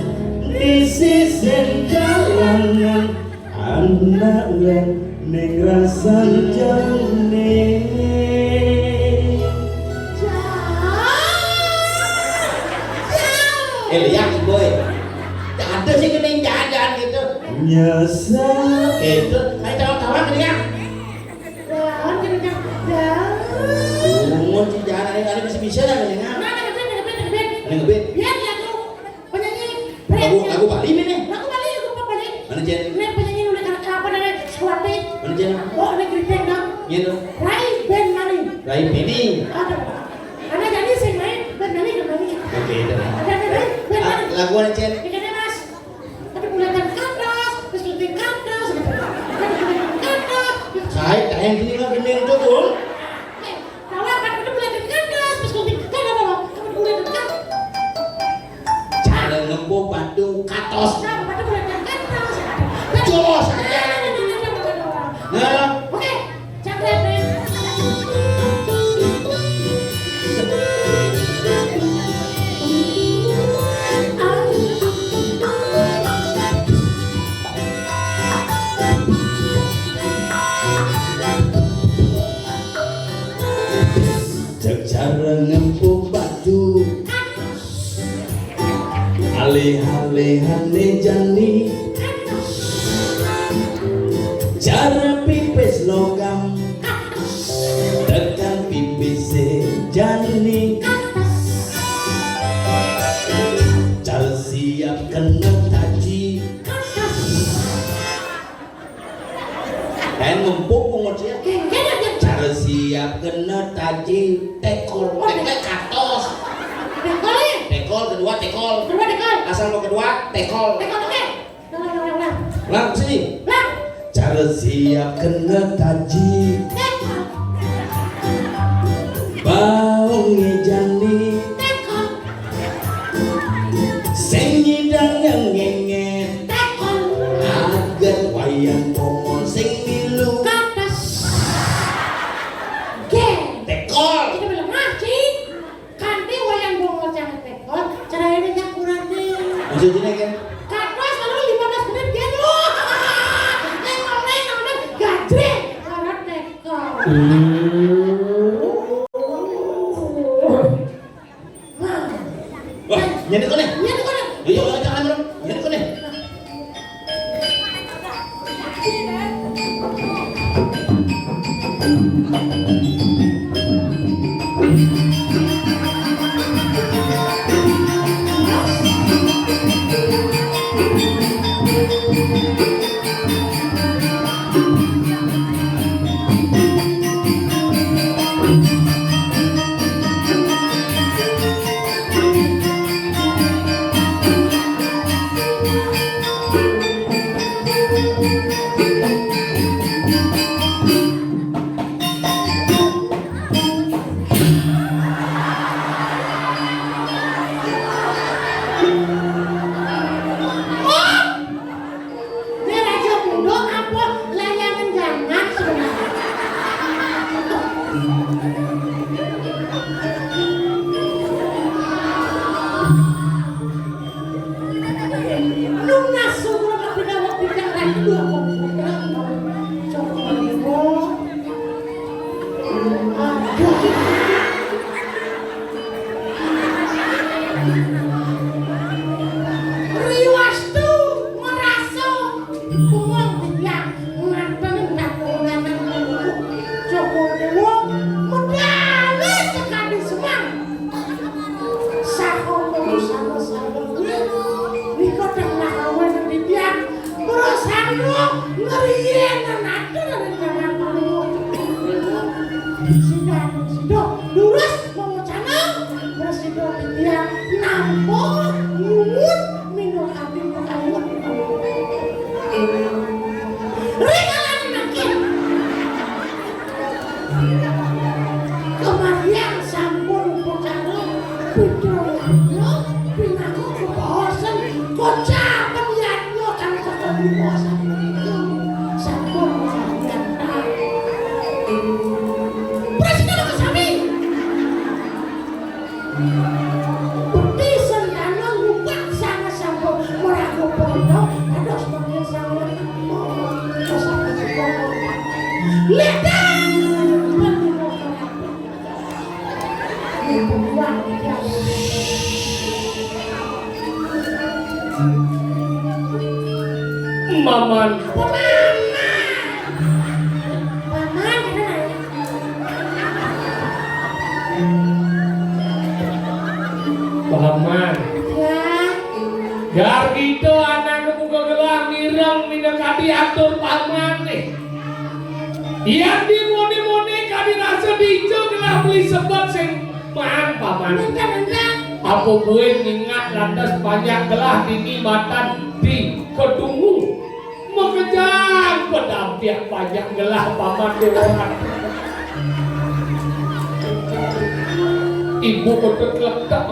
di sisen kalangan, anak len ning rasan jane. Eh, lihat, boy. Ada sih kening jajan gitu. Nyesel. Gitu. Ayo, tawa-tawa, kening. Jangan, jangan, jangan. Umur si Jana ini kali bisa-bisa lah, mendingan. Nah, ngeband, ngeband, ngeband. Ini ngeband. Biar ya tuh penyanyi. Lagu, lagu Bali ini nih. Lagu Bali, lagu Bali. Mana, Jen? Ini penyanyi udah kena apa namanya? Sekuati. Mana, Jen? Oh, ini Gripeng dong. Iya dong. Rai Ben Mani. Rai Beni. Aduh. Karena jadi sih main Ben Mani, Ben Mani. Oke, itu. Ada, ada, Ben Mani. Ah, lagu mana, Jen? Bikinnya, Mas. Ada bulatan kandas, terus gunting kandas, gitu. Ada bulatan kandas, terus Saya tayang gini lah, gendeng tuh, Bung. Eh, tahu apa? Ada bulatan kandas, terus gunting kandas, apa? Ada bulatan kandas. Cara ngempuh batu katos. Nah, ada bulatan kandas, apa? Jos aja. Nah, nah, nah, nah, nah, nah. Nah. Oke. Hale-hale jani, cara pipis logam, tekan pipis jani. Cara siap kena taji. Dan mumpung pungut siap. Cara siap kena taji tekol. Tekol katos. Tekol, ya? Tekol, kedua tekol. Kedua tekol. Asal mau kedua, tekol. Tekol, oke. Ulang, ulang, ulang, ulang. Ulang, sini. Ulang. Cara siap kena taji. Tekol. Baung jani. Tekol. Sing nyidang ngenget. Tekol. Aget wayang Bongol sing milu. Katos. Gé. Tekol. Kita belum ngaji. Kanti wayang Bongol jangan tekol. Cerai dengan kurangnya. Maksudnya kan? Katos lalu lima belas menit dia tuh. Tekol, tekol, tekol. Gajreng. Orang tekol. Wah, nyedek koné. Nyedek koné. Iya, jangan dong. Nyedek koné. Ini raja muda apa layangan jangan sebenarnya? Nunas semua tapi dapat tidak lagi dua komputer. Coba. Riwastu merasa bengong tiang ngaten katurunan Joko Dewa medale sekadi semang. Saha mulu sama-sama gue, nika tengah awen titiang, prasangga ngriyen atur rencangan perlu. Sida, sida, durus mawacana, prasida titiang nampa nyuwun minangka pamit. Ring alam mangkin. Kemarian sampun upacara pidayadnya pinaka kebaosan kocapan yadnya kang kakang dibaosan punika sampun kemarian. Prasida makasami. Bekti sentana ngupak sana sampun meraga pondok, dados mangkin sampun. Ledan! Paman. Paman. Paman. Paman. Ya. Gar kita anak buka gelah mireng minakadi atur paman nih. Yan di muni-muni kadi rasa dija gelah beli sebet sing maan paman. Apa buin ngingat lantas banyak gelah dini matan di kedungu. Makejang pedampiak banyak gelah paman dewan. Ibu betul letak.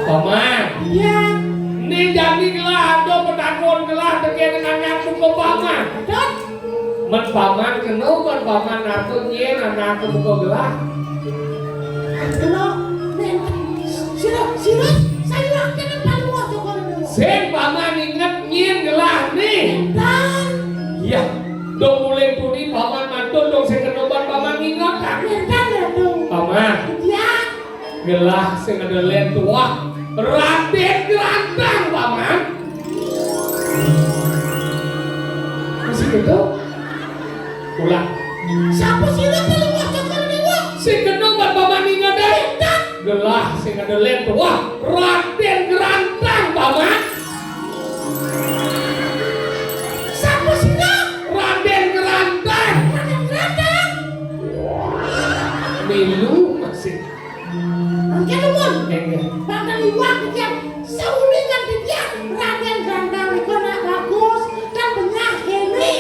Paman. Iya. Ni jani gelah ada penakon gelah teken anak buka paman. Dot. Men paman kena, men paman atur nyen anak buka gelah. Kena, men, sira, sira, saya yakin paling wajah kalau dulu. Sing paman inget nyen gelah ni. Dan. Iya. Dong mulai tuni paman mantun dong sing kena ban paman inget. Dan, dan, dan, dong. Paman. Iya. Gelah sing ada lén tuah, Radén Grantang, Paman. Mesti gitu. Ulang. Sapa sira paling wajah karo dewa? Sing kena mbak Paman ingat deh. Gelah sing ada lén tuah, Radén Grantang, Paman. Sapa sira? Radén Grantang. Radén Grantang. Milu masih. Mangke nuwun. Nggih, nggih. Wonten iwak titiang seulingan titiang Radén Grantang nika nak bagus kan benyah kene.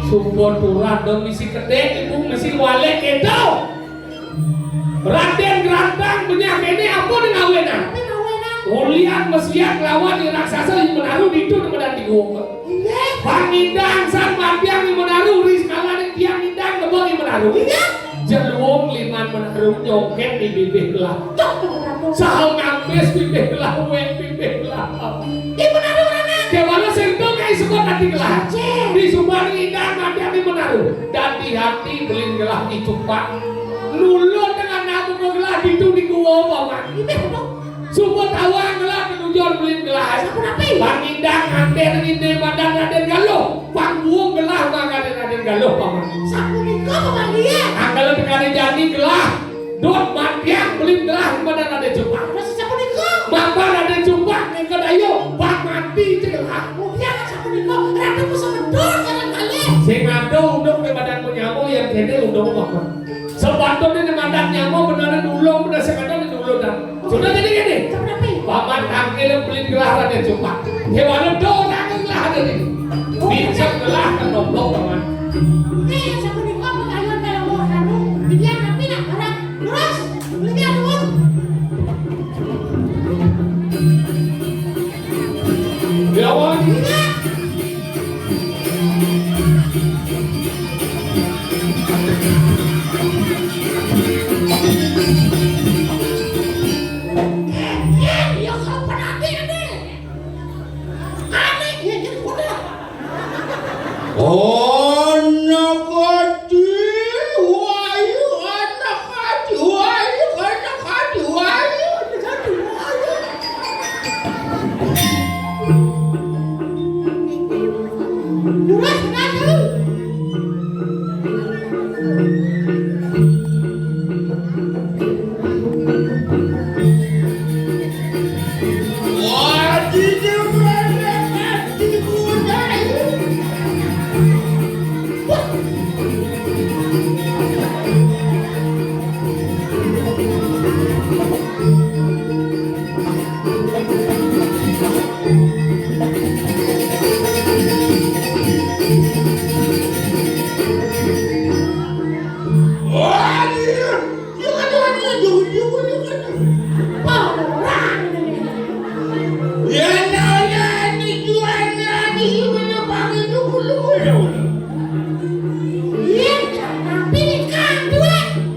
Sumpah turah dong misi kedek ibu misi walek itu. Radén Grantang benyah kene apa dengan awenan? Apa awenan? Ulian mesiat lawan i raksasa i menaru ditu di medan tigung. Inggih. Pangindang sang matiang i menaru ri sekalaning tiang indang nebo i menaru. Inggih. Jeluwung liman menaru nyongket di bibih gelah. Cok, Ratu. Saha ngampis bibih gelah, wek bibih gelah. I menaru rana. Kemana sing to kai sebut ati gelah? Cek. Di suban indang matiang i menaru. Dan di hati belin gelah i cupak. Nulun dengan namu gelah ditu di gua, Paman. Inggih, Ratu. Sumpah tawang gelah ketujuan belin gelah. Sapunapi? Pangindang nganten nginde madan Radén Galuh. Pangbuung gelah mangkaning Radén Galuh, Paman. Sapunika, Paman, iya. Angkala tekane jani gelah. Dot matiang belin gelah madan Radén Cupak. Terus sapunika? Mapan Radén Cupak ning kedayu, bak mati cegelah. Kemudian sapunika, Ratu Pusaka Dor jalan kalih. Sing ada undung di madan penyamo yang kene undung, Paman. Sepatutnya di madan nyamo beneran ulung, bener sekadar di ulung dan sudah jadi gini. Paman tangkil belin gelah Radén Cupak. Gimana dong tangkil gelah Radén ini? Bisa gelah kan nomplok, Paman. Oke, sapunika pengayuan kalau mau anu, dia tapi nak orang terus lebih anu. Ya, Wan. Ana kadi wayu, ana kadi wayu, ana kadi wayu, ana kadi wayu. Lurus, lurus.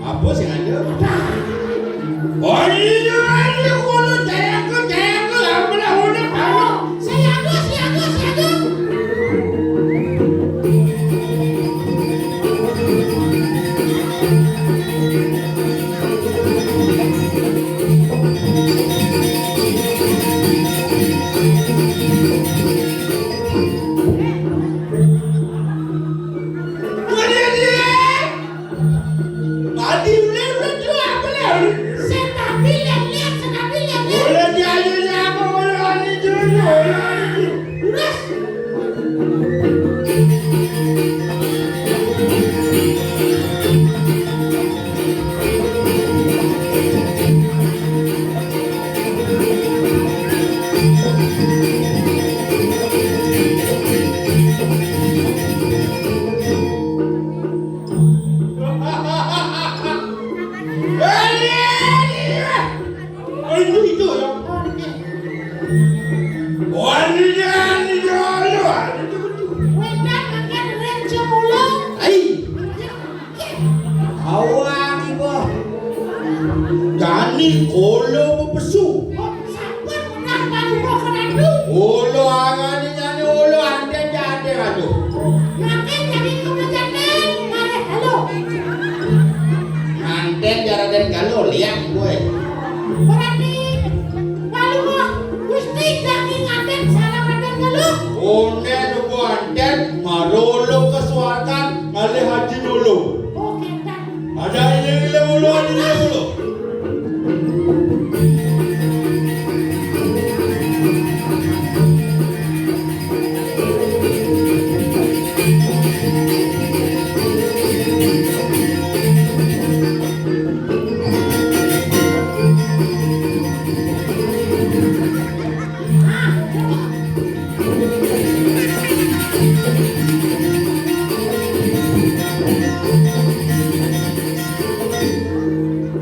Apa sing ada? Oh iya, iya, kono jayaku, jayaku, ampun, ampun, ampun. Siaga, siaga, siaga. Mati ular, ular tua, apa lah? Setapi lihat-lihat, setapi lihat-lihat. Ular jalan apa, ular ini dulu, ular ini. Lurus. Itu, itu, ya. Wedan mangkat ring Jemula. Ai. Awak iba. Jani kolo bepesu. Sampun menang parupa kenandu. Kolo angane jani kolo anten jate ratu. Makin jadi kepejaten, malih halo. Anten Raden Galuh, liang kowe. Berarti Galuh Gusti jagi nganten sareng Raden Galuh. Oné nuku anten marolo ke suargan ngalih Haji Nolo. Oh, kénten. Ada ini, ini, ulo, ini, ulo.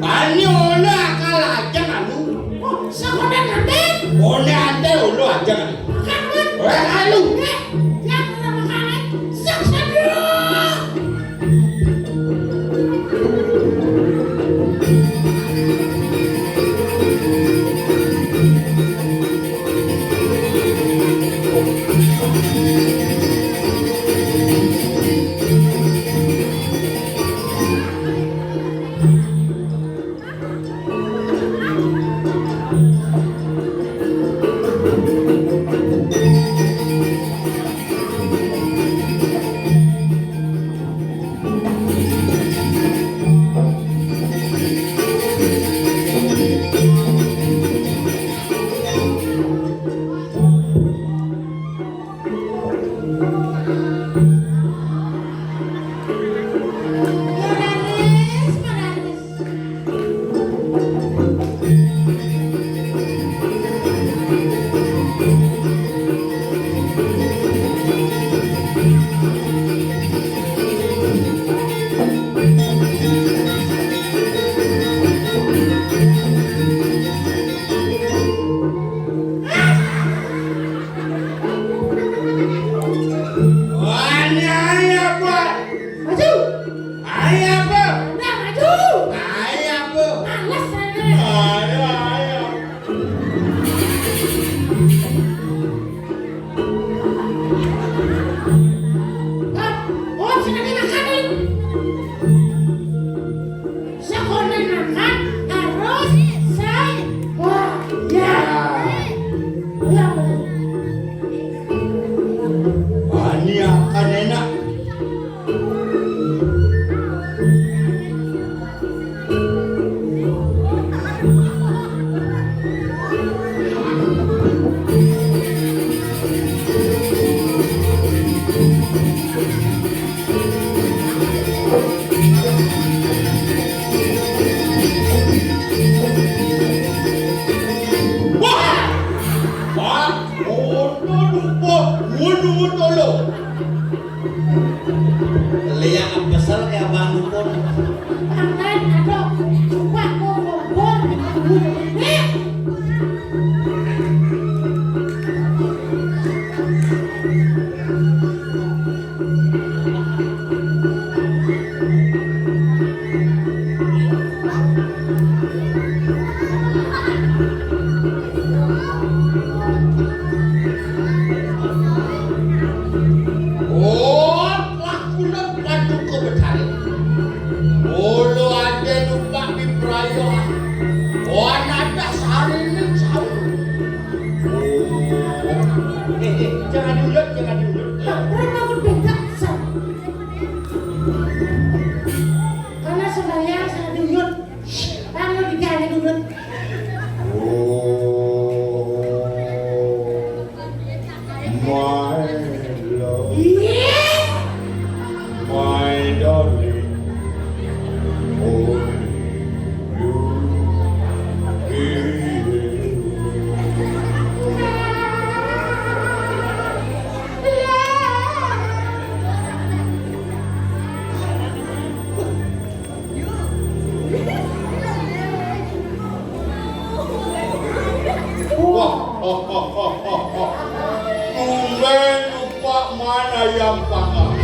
Ani oné akal ajeng anu. Oh, sakoné nganten. Oné anten ulu ajeng anu. Kan, Bun? Wéh, anu. Eh, yang pertama kali, sukses dulu. Wani, ayo apa? Maju. Ayo apa? Anda maju. Ayo apa? Males saya. Ayo, ayo. Hop, hop, sing makan, ayo. Sakoné makan harus sa-, wah, ya. Ya. Wani akan enak. Wah! Wah! Ono lupa, ono tolo. Liak besar kayak abang dukun. Pangan, aduh, sumpah, kok kompor. Eh! Oh, lakune paduka Betari. Mula ade numpak mipraya. Oh, anadah sarining saung. Oh. Eh, eh, jangan diulut, jangan diulut. Lah, ora takut bengkak, Sam. Karena sembahyang sangat diulut. Kamu dijamin ulut. Oh, my love. Iya. My darling, only you. Wah, tumben numpak man ayam panggang.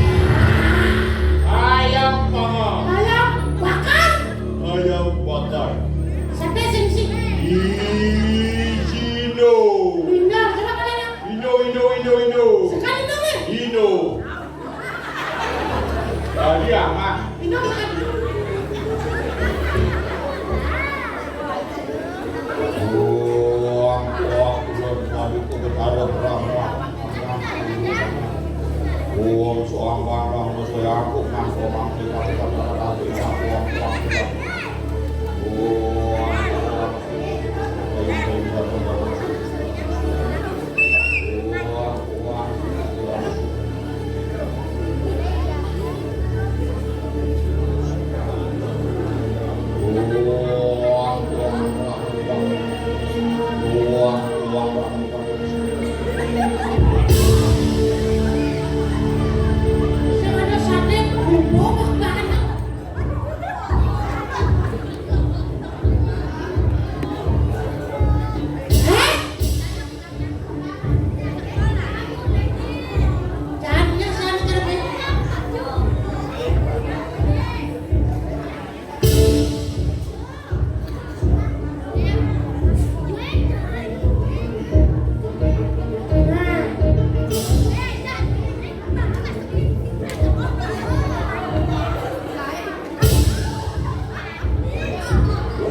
Ayam panggang. Ayam bakar. Ayam bakar. Siapa sing sing? Isino. Ino, coba kalian. Ino, Ino, Ino, Ino. Sekali dong, ya? Ino. Tadi aman. Ino makan.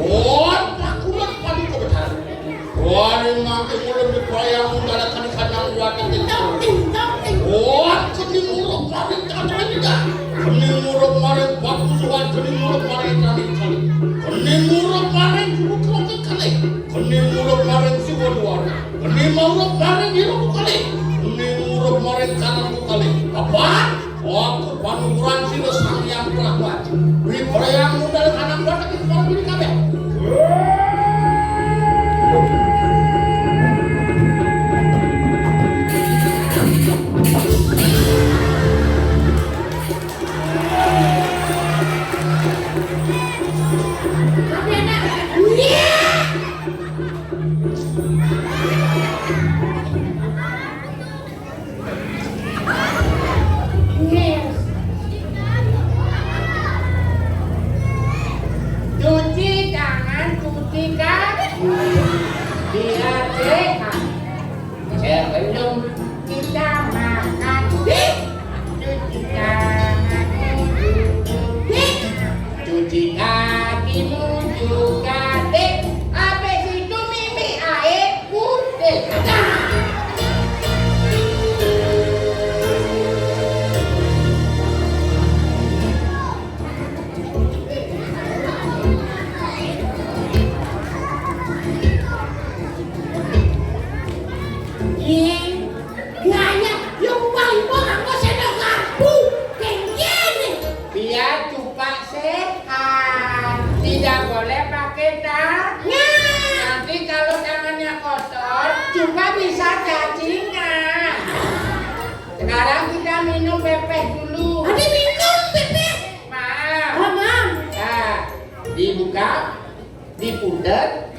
Wah, pakulan paduka Betara. Wah, mangke mula bebayang dalam kanikan yang wadah. Wah, keni muruk maring tanah ida. Keni muruk maring batu suwan, keni muruk maring tanah kali. Keni muruk maring guru kelompok kali. Keni muruk maring siwa luar. Keni muruk maring biru kali. Keni muruk maring kanan kali. Apa? Waktu panuhuran sira Sang Hyang Prabhu. Wibrayang mundal kanang watak ing para diri kabeh. Cuci tangan, cuci kaki. Biar sehat. Sebelum kita makan, cuci tangan dulu. Cuci kakimu juga, Dek. Habis itu mimi air putih. Iya, gaya yang paling nganggo sendok garpu. Kayak gini. Biar cupak sehat, tidak boleh pakai tangan. Nanti kalau tangannya kotor, cupak bisa cacingan. Sekarang kita minum pepeh dulu. Ada minum pepeh? Maaf. Oh, maaf. Nah, dibuka, diputer,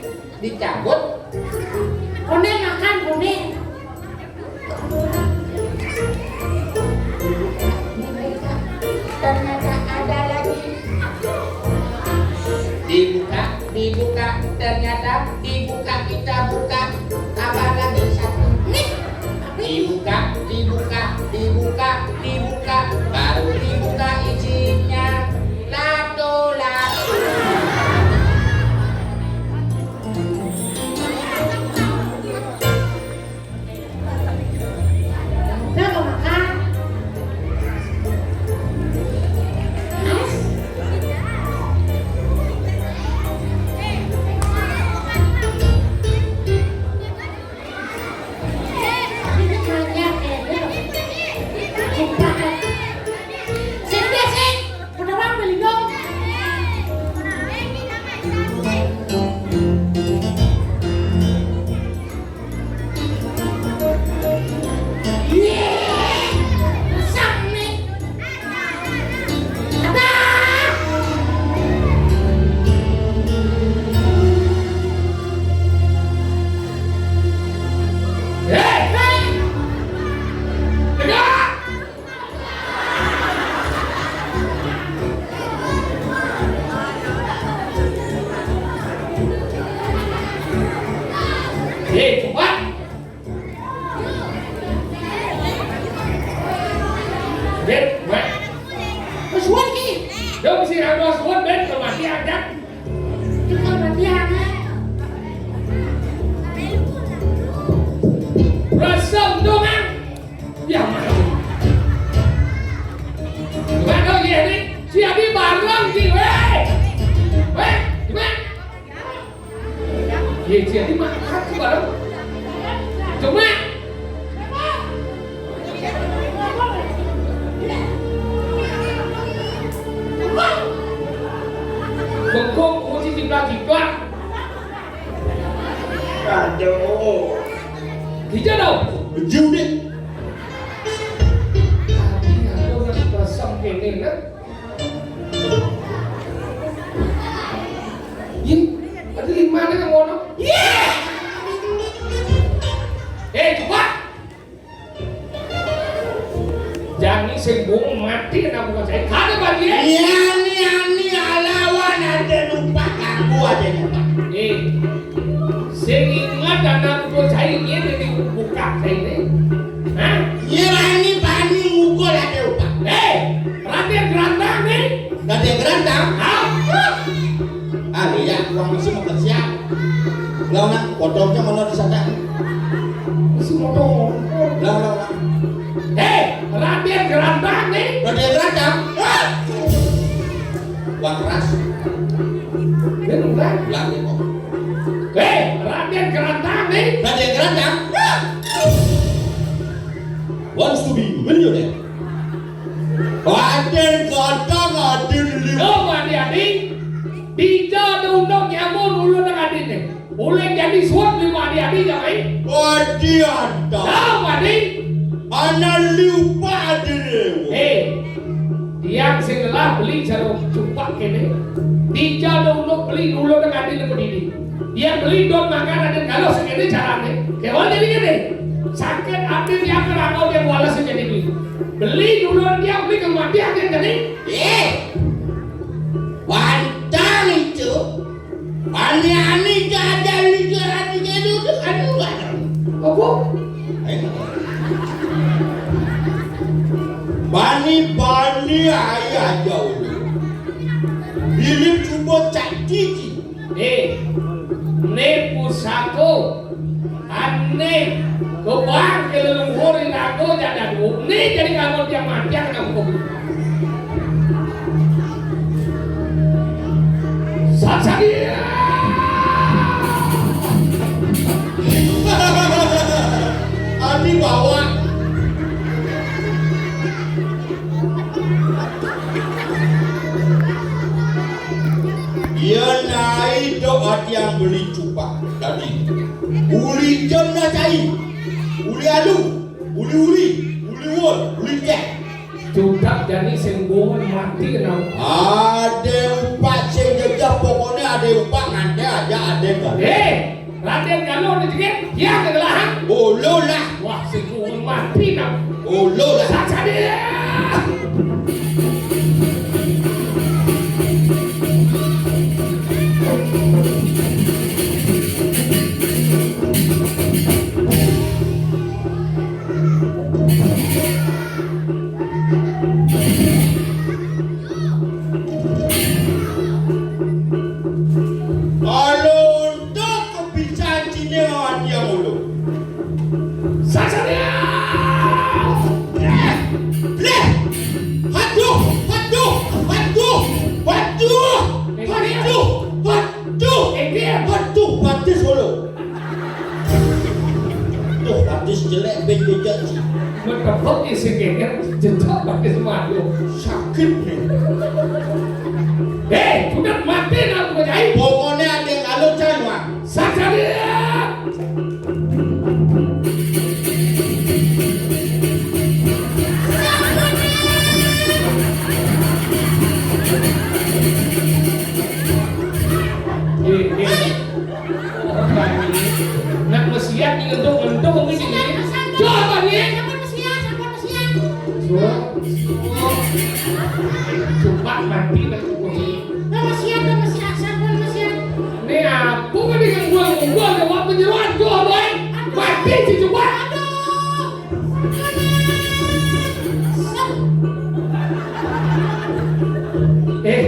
dicabut. Koné makan, koné. Ternyata ada lagi. Dibuka, dibuka, ternyata dibuka, kita buka. Tambah lagi satu. Nih. Dibuka, dibuka, dibuka, dibuka, baru dibuka isinya. Lato-lato. Jadi bareng ki, wéh. Wéh, gimana? Ye, jadi makan ki bareng. Cuma bengkok, kunci jiplak-jiplak. Aduh. Hijau dong. Hijau deh. Tapi aku nggak basam kene, nah. Ih, ada lima nih yang ngono. Iya. Eh, coba. Jani sing bung mati kena bukan saya. Kada bagi ya. Iya, ni, ni, alawan ada lupa ganggu aja lupa. Eh, sing ingat anak bukan saya ini dari buka saya ini. Hah? Iya, ini bani mukul ada lupa. Eh, Raden Gerantang nih. Raden Gerantang? Hah? Ah, iya, uang mesti mau siap. Lah, nak, potongnya mana di sana? Mesti potong. Lah, lah, lah. Eh, Raden Gerantang nih. Raden Gerantang? Ah! Uang keras. Dia udah. Lah, dia kok. Eh, Raden Gerantang nih. Raden Gerantang? Ah! Wants to be millionaire. Raden Gerantang, Raden Liu. Yo, Pak Adi-adi. Dija ada undang nyamun ulun nang adin nih. Ulun jadi suap lima adi-adi, jangan. Adi ada. Tahu, Pak Adi? Mana liu, Pak Adi, liu? Eh, tiang sing lelah beli jarum cupak kene. Dija ada undang beli ulun nang adin nih, Pak Didi. Dia beli don makan ada kalau segini carane. Kewan jadi gini. Sakit hati dia kerangkau dia walas jadi beli. Beli dulu dia beli kematian dia jadi. Eh, pantang itu. Ani-ani jajan di jalan di jadi udah kan enggak. Apa? Ayo. Bani-bani ayah jauh. Bilik cuba cak cici. Eh, ne pusako, ane, kebang ke leluhur irago jadadu, ne jadi kamu tiang matiang kamu. Sasadia. Adi bawa. Iya, nai dok ati yang beli cupak tadi. Uli jam na cai. Uli alu, uli uli, uli wol, uli teh. Cupak jani sing bungun mati kenal. Ada upak sing jejak pokoknya ada upak ngantai aja ada kan. Eh, Raden Galuh ni jegit, dia kegelahan. Ulu lah. Wah, singgung mati nak. Ulu lah. Saja dia. Kalau untuk kebicaraan sini lawan dia mulu. Sasaria! Bleh! Bleh! Aduh! Aduh! Aduh! Aduh! Aduh! Aduh! Aduh! Aduh! Aduh! Tuh, batis jelek, ben jejak sih. Metepuk isi geger, jejak batis malu. Sakit nih. Eh, sudah mati nak aku jahit. Pokoknya ada yang kalau cai, Wan. Saja dia. Eh, eh. Nak mesiat ni ngentuk-ngentuk ni sini. Coba ni. Sampun mesiat, sampun mesiat. Suruh. Coba mati nak kunci. Dah mesiat, dah mesiat, sampun mesiat. Ni apa kan dengan gua, gua ada buat penyeruan tu, boy. Mati si coba. Aduh. Eh,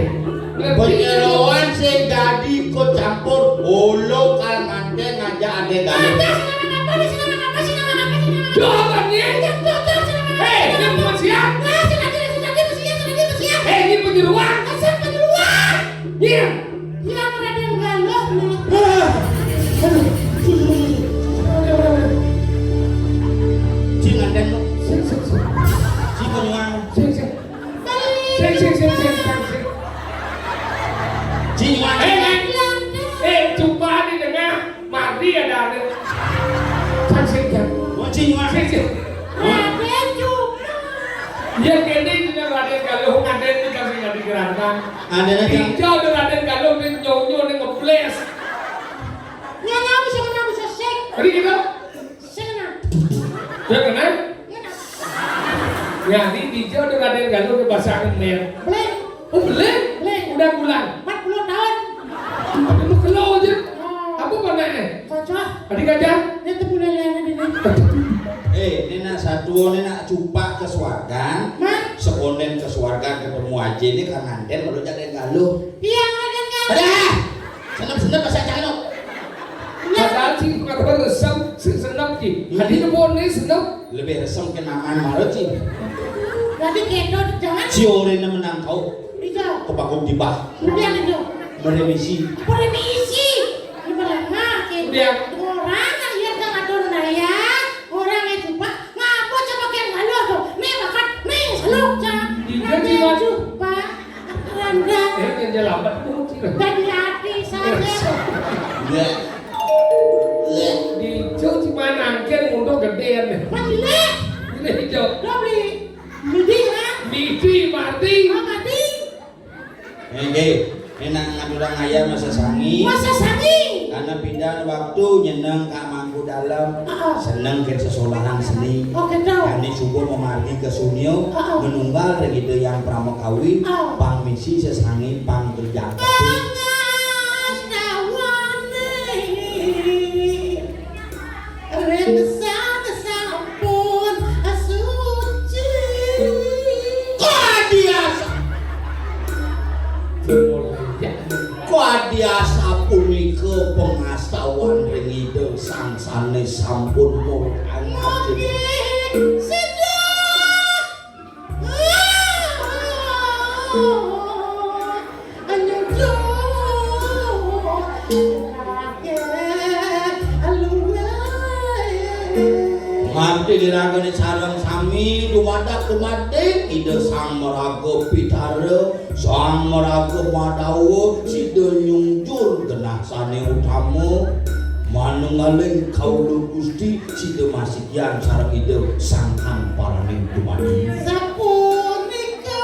penyeroan sing dadi ikut campur ulu kal manten ngajak ade galuh. Ada sing napa, sing napa, sing napa, sing napa, sing napa. Jawabannya? Hei, ini bukan siap. Hei, ini penyeruan. Yang Raden Galuh nih. Ah, aduh, susu, susu, susu. Aduh, aduh, aduh. Cing, Raden, lu. Sing, sing, sing. Cing, konyuang. Sing, sing. Sing, sing, sing, sing, sing, sing. Cing, Raden. Eh, eh. Eh, jumpa di tengah. Mati ada, ada. Sing, sing, sing. Wah, cing, Raden. Sing, sing. Raden Cuma. Ya, kene jeneng Raden Galuh, ngaden itu kasih nggak digerakkan. Andene kan. Dija udah Raden Galuh, dia nyonyo, dia ngebles. Nyonyo bisa kena, bisa sing. Tadi gitu? Sing kena. Dia kena? Iya, kena. Ya, di Dija udah Raden Galuh, dia pasang men. Belum. Oh, belum? Belum. Udah bulan? Empat puluh tahun. Tapi mau kelo aja. Oh. Apa mana, eh? Kocok. Tadi gajah? Dia tuh mulai lewat ini. Eh, ini nak satu, ini nak cupak ke swargan. Hah? Sekonden ke swargan ketemu aja ini kan nganten baru jadi galuh. Iya, Raden Galuh. Ada! Senep-senep bahasa Cakno. Iya. Padahal sing pengakuan resem, sing senep ki. Hmm. Tadi pun ini senep. Lebih resem ke nama marut sih. Berarti kedo jangan. Si Orena menang kau. Iya. Kebakung tiba. Udah gitu. Meremisi. Permisi. Ini berlama, gitu. Iya. Orang yang nggak ada naya, orang yang coba ngapa coba kayak galuh tuh. Nih, makan, nih, seluk, Cak. Iya, Nanti iya. Coba. Randa. Eh, yang lambat tuh, Cak. Dari hati saya. Iya. Iya. Di Jog di mana angker untuk gedean nih? Mana? Ini hijau. Udah beli. Midi, ya? Midi, mati. Oh, mati. Nggih, enak ngaturang ayah masa sangi. Masa sangi. Karena pindah waktu nyeneng Kak Mangku Dalam. Heeh. Seneng ke sesolahan seni. Oh, gitu. Kami subuh memargi ke Sunio, heeh, menunggal ring Ida Yang Pramakawi, heeh, pang misi sesangi pang kerja. Pangastawane. Ring sampun suci. Kadiasa. Kadiasa punika pengastawan ring Ida Sang Sanes sampun murkan. Sida. Mati diragane sareng sami dumadak dumadik Ida Sang Maraga Pitara, Sang Maraga Madawa, sida nyungcur genah sane utama. Manunggaling kaula Gusti sida masikian sareng Ida Sang Amparaning Dumadi. Sapunika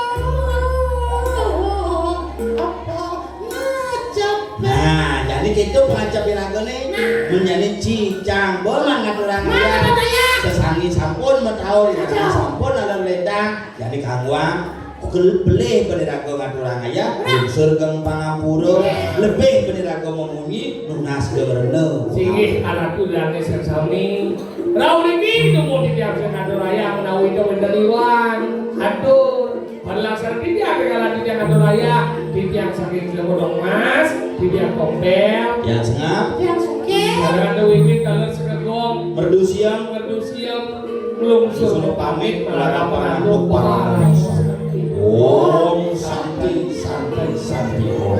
apa ngajab? Nah, jadi gitu pengajab iragane. Nah. Menjadi cicang. Bon, ngaturang. Nah, ya. Ngaturang, ya. Sesangi sampun metaun, ya. Aduh. Sampun alam lendang. Jadi kangguang. Kel-, belih paniraga ngaturang ayah, lungsur keng pangampura, lebih paniraga memunyi, nunas keng rena. Singgih Ratu Danes sami. Rauh niki tumut titiang sing ngatur ayah menawi wenten iwang. Atur. Panlaksana titiang kala titiang ngatur ayah, titiang saking Cilekodong Mas, titiang Kompel. Yang sengap. Yang sugih. Sareng wiwit kala sekegong. Merdu siang. Merdu siang. Lungsur pamit, larapan untuk para. Om Santi, Santi, Santi, Om.